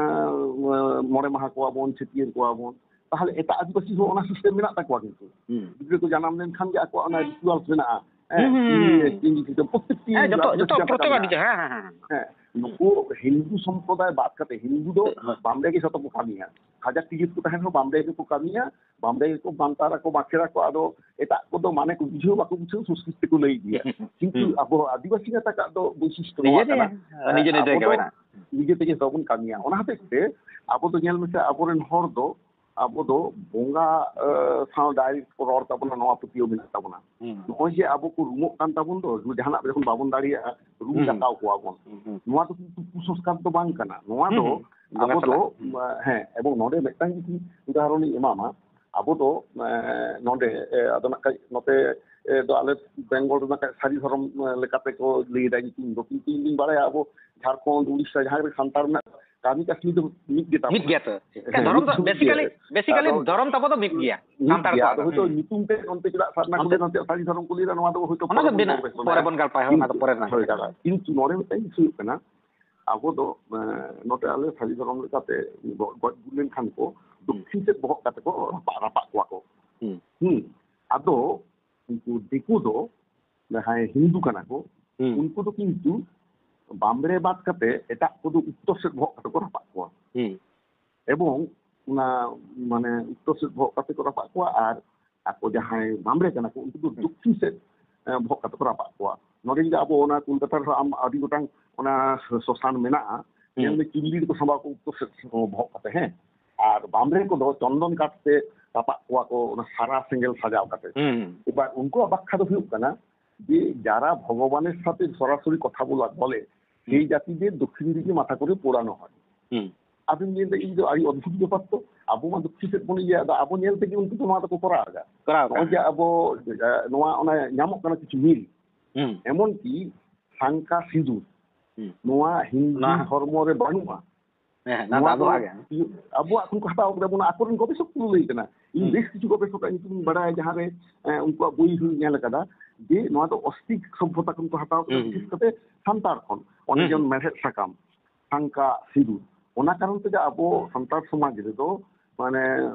ᱢᱚᱬᱮ ᱢᱟᱦᱟ ᱠᱚᱣᱟ ᱵᱚᱱ, ᱪᱷᱟᱹᱴᱭᱟᱹᱨ ᱠᱚᱣᱟ ᱵᱚᱱ, ᱛᱟᱦᱚᱞᱮ ᱮᱴᱟᱜ ᱟᱹᱫᱤᱵᱟᱹᱥᱤ ᱦᱚᱸ ᱚᱱᱟ ᱥᱤᱥᱴᱮᱢ ᱢᱮᱱᱟᱜ ᱛᱟᱠᱚᱣᱟ ᱠᱤᱱᱛᱩ᱾ ᱜᱤᱫᱽᱨᱟᱹ ᱠᱚ ᱡᱟᱱᱟᱢ ᱞᱮᱱᱠᱷᱟᱱ ᱜᱮ ᱟᱠᱚᱣᱟᱜ ᱚᱱᱟ ᱨᱤᱪᱩᱣᱟᱞᱥ ᱢᱮᱱᱟᱜᱼᱟ᱾ ᱦᱮᱸ, ᱦᱩᱸ, ᱦᱩᱸ, ᱦᱩᱸ᱾ ᱤᱭᱟᱹ, ᱤᱭᱟᱹ, ᱯᱨᱚᱛᱮᱠᱴᱤ ᱦᱮᱸ, ᱡᱚᱛᱚ, ᱨᱟᱡᱽ ᱡᱚᱛᱚ ᱨᱮᱱᱟᱜ ᱯᱨᱚᱛᱮᱠ ᱢᱮᱱᱟᱜᱼᱟ᱾ ᱦᱮᱸ, ᱦᱮᱸ, ᱦᱮᱸ᱾ ᱦᱮᱸ, ᱱᱩᱠᱩ ᱦᱤᱱᱫᱩ ᱥᱚᱢᱯᱨᱚᱫᱟᱭ ᱵᱟᱫ ᱠᱟᱛᱮ, ᱦᱤᱱᱫᱩ ᱫᱚ ᱦᱳᱭ᱾ ᱵᱟᱢᱲᱮ ᱜᱮ ᱡᱷᱚᱛᱚ ᱠᱚ ᱠᱟᱹᱢᱤᱭᱟ᱾ ᱦᱟᱡᱟᱨ ᱴᱤ ᱡᱟᱹᱛ ᱠᱚ ᱛᱟᱦᱮᱱ ᱨᱮᱦᱚᱸ ᱵᱟᱢᱲᱮ ᱜᱮᱠᱚ ᱠᱟᱹᱢᱤᱭᱟ, ᱵᱟᱢᱲᱮ ᱜᱮᱠᱚ ᱢᱟᱱᱛᱟᱨ ᱟᱠᱚ, ᱵᱟᱸᱠᱷᱮᱲ ᱟᱠᱚ᱾ ᱟᱫᱚ ᱮᱴᱟᱜ ᱠᱚᱫᱚ ᱢᱟᱱᱮ ᱠᱚ ᱵᱩᱡᱷᱟᱹᱣ ᱵᱟᱠᱚ ᱵᱩᱡᱷᱟᱹᱣ, ᱥᱚᱝᱥᱠᱨᱤᱛ ᱛᱮᱠᱚ ᱞᱟᱹᱭ ᱜᱮᱭᱟ᱾ ᱠᱤᱱᱛᱩ ᱦᱩᱸ᱾ ᱟᱵᱚ ᱟᱹᱫᱤᱵᱟᱹᱥᱤ ᱜᱟᱛᱟᱠᱟᱜ ᱫᱚ ᱵᱳᱭᱥᱤᱥᱴᱚ ᱱᱤᱡᱮ ᱱᱚᱣᱟ ᱛᱮᱜᱮ, ᱠᱟᱱᱟ᱾ ᱱᱤᱡᱮ ᱱᱤᱡᱮ ᱟᱵᱚ ᱜᱮ ᱫᱚ ᱢᱮᱱᱟᱜ᱾ ᱱᱤᱡᱮ ᱛᱮᱜᱮ ᱡᱷᱚᱛᱚ ᱵᱚᱱ ᱠᱟᱹᱢᱤᱭᱟ᱾ ᱚᱱᱟ ᱦᱚᱛᱮᱡ ᱛᱮ ᱟᱵᱚ ᱫᱚ ᱧᱮᱞ ᱢᱮᱥᱮ, ᱟᱵᱚᱨᱮᱱ ᱦᱚᱲ ᱫᱚ, ᱟᱵᱚ ᱫᱚ ᱵᱚᱸᱜᱟ, ᱮ, ᱥᱟᱶ direct ᱠᱚ ᱨᱚᱲ ᱛᱟᱵᱚᱱᱟ, ᱱᱚᱣᱟ ᱯᱟᱹᱛᱭᱟᱹᱣ ᱢᱮᱱᱟᱜ ᱛᱟᱵᱚᱱᱟ᱾ ᱦᱩᱸ᱾ ᱱᱚᱜᱼᱚᱭ ᱡᱮ ᱟᱵᱚ ᱠᱚ ᱨᱩᱢᱚᱜ ᱠᱟᱱ ᱛᱟᱵᱚᱱ ᱫᱚ, ᱡᱟᱦᱟᱱᱟᱜ ᱡᱚᱠᱷᱚᱱ ᱵᱟᱵᱚᱱ ᱫᱟᱲᱮᱭᱟᱜᱼᱟ, ᱨᱩᱢ ᱦᱩᱸ᱾ ᱰᱟᱠᱟᱣ ᱠᱚᱣᱟ ᱵᱚᱱ᱾ ᱦᱩᱸ, ᱦᱩᱸ᱾ ᱱᱚᱣᱟ ᱫᱚ ᱠᱤᱱᱛᱩ ᱠᱩᱥᱚᱝᱥᱠᱟᱨ ᱫᱚ ᱵᱟᱝ ᱠᱟᱱᱟ᱾ ᱱᱚᱣᱟ ᱦᱩᱸ, ᱫᱚ ᱦᱩᱸ᱾ ᱵᱚᱸᱜᱟ ᱟᱵᱚ ᱫᱚ, ᱥᱟᱞᱟᱜ᱾ ᱦᱩᱸ᱾ ᱮ, ᱦᱮᱸ, ᱮᱵᱚᱝ ᱱᱚᱰᱮ ᱢᱤᱫᱴᱟᱝ ᱡᱩᱫᱤ ᱩᱫᱟᱦᱚᱨᱚᱱᱤᱧ ᱮᱢᱟᱢᱟ, ᱟᱵᱚ ᱫᱚ, ᱮ, ᱱᱚᱰᱮ, ᱮ, ᱟᱫᱚ ᱱᱟᱜ ᱠᱷᱟᱡ ᱱᱚᱛᱮ, ᱮ, ᱫᱚ ᱟᱞᱮ ᱵᱮᱝᱜᱚᱞ ᱨᱮ ᱱᱟᱜ ᱠᱷᱟᱡ ᱥᱟᱹᱨᱤ ᱫᱷᱚᱨᱚᱢ, ᱮ, ᱞᱮᱠᱟᱛᱮ ᱠᱚ ᱞᱟᱹᱭ ᱮᱫᱟ ᱧᱩᱛᱩᱢ ᱫᱚ, ᱠᱤᱱᱛᱩ ᱤᱧ ᱫᱩᱧ ᱵᱟᱲᱟᱭᱟ ᱟᱵᱚ ᱡᱷᱟᱲᱠᱷᱚᱸᱰ, ᱩᱲᱤᱥᱥᱟ, ᱡᱟᱦᱟᱸ ᱨᱮ ᱥᱟᱱᱛᱟᱲ ᱢᱮᱱᱟᱜ ᱠᱚᱣᱟ, ᱠᱟᱹᱢᱤ ᱠᱟᱹᱥᱱᱤ ᱫᱚ ᱢᱤᱫ ᱜᱮ ᱛᱟᱵᱚᱱᱟ᱾ ᱢᱤᱫ ᱜᱮᱭᱟ ᱛᱚ᱾ ᱦᱮᱸ, ᱫᱷᱚᱨᱚᱢ ᱫᱚ ᱢᱤᱫ ᱡᱩᱢᱤᱫ basically, ᱜᱮ᱾ Basically ᱟᱫᱚ ᱫᱷᱚᱨᱚᱢ ᱛᱟᱵᱚ ᱫᱚ ᱢᱤᱫ ᱜᱮᱭᱟ, ᱢᱤᱫ ᱥᱟᱱᱛᱟᱲ ᱜᱮᱭᱟ᱾ ᱠᱚᱣᱟᱜ ᱟᱫᱚ ᱫᱚ᱾ ᱦᱳᱭᱛᱳ ᱦᱩᱸ᱾ ᱧᱩᱛᱩᱢ ᱛᱮ ᱚᱱᱛᱮ ᱪᱮᱫᱟᱜ ᱥᱟᱨᱱᱟ ᱠᱚ ᱚᱱᱛᱮ ᱞᱟᱹᱭᱟ, ᱱᱚᱛᱮ ᱥᱟᱹᱨᱤ ᱫᱷᱚᱨᱚᱢ ᱠᱚ ᱞᱟᱹᱭᱟ, ᱱᱚᱣᱟ ᱫᱚ ᱦᱳᱭᱛᱳ ᱚᱱᱟ ᱫᱚ ᱯᱚᱨᱮ ᱵᱚᱱ ᱵᱮᱱ-, ᱜᱚᱞᱯᱚᱭᱟ᱾ ᱯᱚᱨᱮ ᱵᱚᱱ ᱜᱚᱞᱯᱚᱭᱟ, ᱚᱱᱟ ᱫᱚ ᱠᱤᱱᱛᱩ, ᱯᱚᱨᱮ ᱨᱮᱱᱟᱜ ᱦᱳᱭ, ᱠᱟᱛᱷᱟ᱾ ᱫᱟᱫᱟ, ᱠᱤᱱᱛᱩ ᱱᱚᱰᱮ ᱢᱤᱫᱴᱟᱝ ᱤᱥᱩ ᱦᱩᱭᱩᱜ ᱠᱟᱱᱟ, ᱟᱵᱚ ᱫᱚ, ᱮ, ᱱᱚᱛᱮ ᱟᱞᱮ ᱥᱟᱹᱨᱤ ᱫᱷᱚᱨᱚᱢ ᱞᱮᱠᱟᱛᱮ ᱜᱚ-, ᱜᱚᱡ ᱜᱩᱨ ᱞᱮᱱᱠᱷᱟᱱ ᱠᱚ ᱦᱩᱸ᱾ ᱫᱚᱠᱠᱷᱤᱱ ᱥᱮᱫ ᱵᱚᱦᱚᱜ ᱠᱟᱛᱮ ᱠᱚ ᱨᱟᱯᱟᱜ, ᱨᱟᱯᱟᱜ ᱠᱚᱣᱟ ᱠᱚ᱾ ᱦᱩᱸ᱾ ᱦᱩᱸ᱾ ᱟᱫᱚ ᱩᱱᱠᱩ ᱫᱤᱠᱩ ᱫᱚ ᱡᱟᱦᱟᱸᱭ ᱦᱤᱱᱫᱩ ᱠᱟᱱᱟ ᱠᱚ, ᱦᱩᱸ᱾ ᱩᱱᱠᱩ ᱫᱚ ᱠᱤᱱᱛᱩ ᱵᱟᱢᱵᱽᱲᱮ ᱵᱟᱫ ᱠᱟᱛᱮ ᱮᱴᱟᱜ ᱠᱚᱫᱚ ᱩᱛᱛᱚᱨ ᱥᱮᱫ ᱵᱚᱦᱚᱜ ᱠᱟᱛᱮ ᱠᱚ ᱨᱟᱯᱟᱜ ᱠᱚᱣᱟ᱾ ᱦᱩᱸ᱾ ᱮᱵᱚᱝ ᱚᱱᱟ, ᱢᱟᱱᱮ, ᱩᱛᱛᱚᱨ ᱥᱮᱫ ᱵᱚᱦᱚᱜ ᱠᱟᱛᱮ ᱠᱚ ᱨᱟᱯᱟᱜ ᱠᱚᱣᱟ, ᱟᱨ ᱟᱠᱚ ᱡᱟᱦᱟᱸᱭ ᱵᱟᱢᱵᱽᱲᱮ ᱠᱟᱱᱟ ᱠᱚ, ᱩᱱᱠᱩ ᱫᱚ ᱦᱩᱸ᱾ ᱫᱚᱠᱠᱷᱤᱱ ᱥᱮᱫ, ᱮ, ᱵᱚᱦᱚᱜ ᱠᱟᱛᱮ ᱠᱚ ᱨᱟᱯᱟᱜ ᱠᱚᱣᱟ᱾ ᱱᱚᱰᱮ ᱡᱩᱫᱤ ᱟᱵᱚ ᱚᱱᱟ ᱠᱳᱞᱠᱟᱛᱟ ᱨᱮᱦᱚᱸ ᱟᱢ ᱟᱹᱰᱤ ᱜᱚᱴᱟᱝ ᱚᱱᱟ ᱥᱚᱥᱟᱱ ᱢᱮᱱᱟᱜᱼᱟ, ᱦᱩᱸ᱾ ᱧᱮᱞ ᱢᱮ ᱪᱤᱞᱞᱤ ᱨᱮᱠᱚ ᱥᱟᱢᱵᱟᱣ ᱠᱚᱣᱟ ᱩᱛᱛᱚᱨ ᱥᱮᱫ ᱵᱚᱦᱚᱜ ᱠᱟᱛᱮ, ᱦᱮᱸ᱾ ᱟᱨ ᱵᱟᱢᱵᱽᱲᱮ ᱠᱚᱫᱚ ᱪᱚᱱᱫᱚᱱ ᱠᱟᱴ ᱛᱮ ᱨᱟᱯᱟᱜ ᱠᱚᱣᱟ ᱠᱚ, ᱚᱱᱟ ᱥᱟᱨᱟ ᱥᱮᱸᱜᱮᱞ ᱥᱟᱡᱟᱣ ᱠᱟᱛᱮ᱾ ᱦᱩᱸ᱾ ᱮᱵᱟᱨ ᱩᱱᱠᱩᱣᱟᱜ ᱵᱟᱠᱷᱟ ᱫᱚ ᱦᱩᱭᱩᱜ ᱠᱟᱱᱟ ᱡᱮ ᱡᱟᱨᱟ ᱵᱷᱚᱜᱚᱵᱟᱱᱮᱨ ᱥᱟᱛᱷᱮ ᱥᱚᱨᱟᱥᱚᱨᱤ ᱠᱚᱛᱷᱟ ᱵᱚᱞᱟ, ᱵᱚᱞᱮ, ᱦᱩᱸ᱾ সেই জাতিদের দক্ষিণ দিকে মাথা করে পোড়ানো হয়। হুম। ᱟᱫᱚᱧ ᱢᱮᱱᱫᱟ, ᱤᱧ ᱫᱚ ᱟᱹᱰᱤ ᱚᱫᱵᱷᱩᱛ ᱵᱮᱯᱟᱨ ᱛᱚ, ᱟᱵᱚ ᱢᱟ ᱫᱚᱠᱠᱷᱤᱱ ᱥᱮᱫ ᱵᱚᱱ ᱤᱭᱟᱹ, ᱟᱫᱚ ᱟᱵᱚ ᱧᱮᱞ ᱛᱮᱜᱮ ᱩᱱᱠᱩ ᱫᱚ ᱱᱚᱣᱟ ᱫᱚᱠᱚ ᱠᱚᱨᱟᱣ ᱮᱫᱟ᱾ ᱠᱚᱨᱟᱣ ᱮᱫᱟ, ᱱᱚᱜᱼᱚᱭ ᱡᱮ ᱦᱮᱸ᱾ ᱟᱵᱚ, ᱮ, ᱱᱚᱣᱟ ᱚᱱᱟ ᱧᱟᱢᱚᱜ ᱠᱟᱱᱟ ᱠᱤᱪᱷᱩ ᱢᱤᱞ, ᱦᱩᱸ᱾ ᱮᱢᱚᱱ ᱠᱤ ᱥᱟᱝᱠᱟ ᱥᱤᱸᱫᱩᱨ, ᱦᱩᱸ᱾ ᱱᱚᱣᱟ ᱦᱤᱱᱫᱩ ᱚᱱᱟ ᱫᱷᱚᱨᱢᱚ ᱨᱮ ᱵᱟᱹᱱᱩᱜᱼᱟ᱾ ᱦᱮᱸ, ᱦᱮᱸ, ᱱᱚᱣᱟ ᱱᱚᱣᱟ ᱫᱚ ᱟᱵᱚᱣᱟᱜ ᱜᱮ᱾ ᱤᱭᱟᱹ, ᱟᱵᱚᱣᱟᱜ ᱠᱷᱚᱱ ᱠᱚ ᱦᱟᱛᱟᱣ ᱠᱟᱫᱟ, ᱵᱚᱱᱟ ᱟᱠᱚᱨᱮᱱ ᱜᱚᱵᱮᱥᱚᱠ ᱠᱚ ᱞᱟᱹᱭ ᱠᱟᱱᱟ᱾ ᱤᱧ ᱦᱩᱸ᱾ ᱵᱮᱥ ᱠᱤᱪᱷᱩ ᱜᱚᱵᱮᱥᱚᱠᱟᱜ ᱧᱩᱛᱩᱢ ᱤᱧ ᱵᱟᱲᱟᱭᱟ, ᱡᱟᱦᱟᱸ ᱨᱮ, ᱮ, ᱩᱱᱠᱩᱣᱟᱜ ᱵᱳᱭ ᱦᱚᱸᱧ ᱧᱮᱞ ᱟᱠᱟᱫᱟ, ᱡᱮ ᱱᱚᱣᱟ ᱫᱚ ᱚᱥᱴᱤᱠ ᱥᱚᱵᱷᱚᱛᱟ ᱠᱷᱚᱱ ᱠᱚ ᱦᱟᱛᱟᱣ ᱠᱟᱫᱟ, ᱦᱩᱸ, ᱦᱩᱸ᱾ ᱵᱤᱥᱮᱥ ᱠᱟᱛᱮ ᱥᱟᱱᱛᱟᱲ ᱠᱷᱚᱱ᱾ ᱚᱱᱮ ᱦᱩᱸ, ᱡᱮᱢᱚᱱ ᱦᱩᱸ᱾ ᱢᱮᱲᱦᱮᱫ ᱥᱟᱠᱟᱢ, ᱥᱟᱝᱠᱟ ᱥᱤᱸᱫᱩᱨ, ᱚᱱᱟ ᱠᱟᱨᱚᱱ ᱛᱮᱜᱮ ᱟᱵᱚ ᱥᱟᱱᱛᱟᱲ ᱥᱚᱢᱟᱡᱽ ᱨᱮᱫᱚ, ᱢᱟᱱᱮ,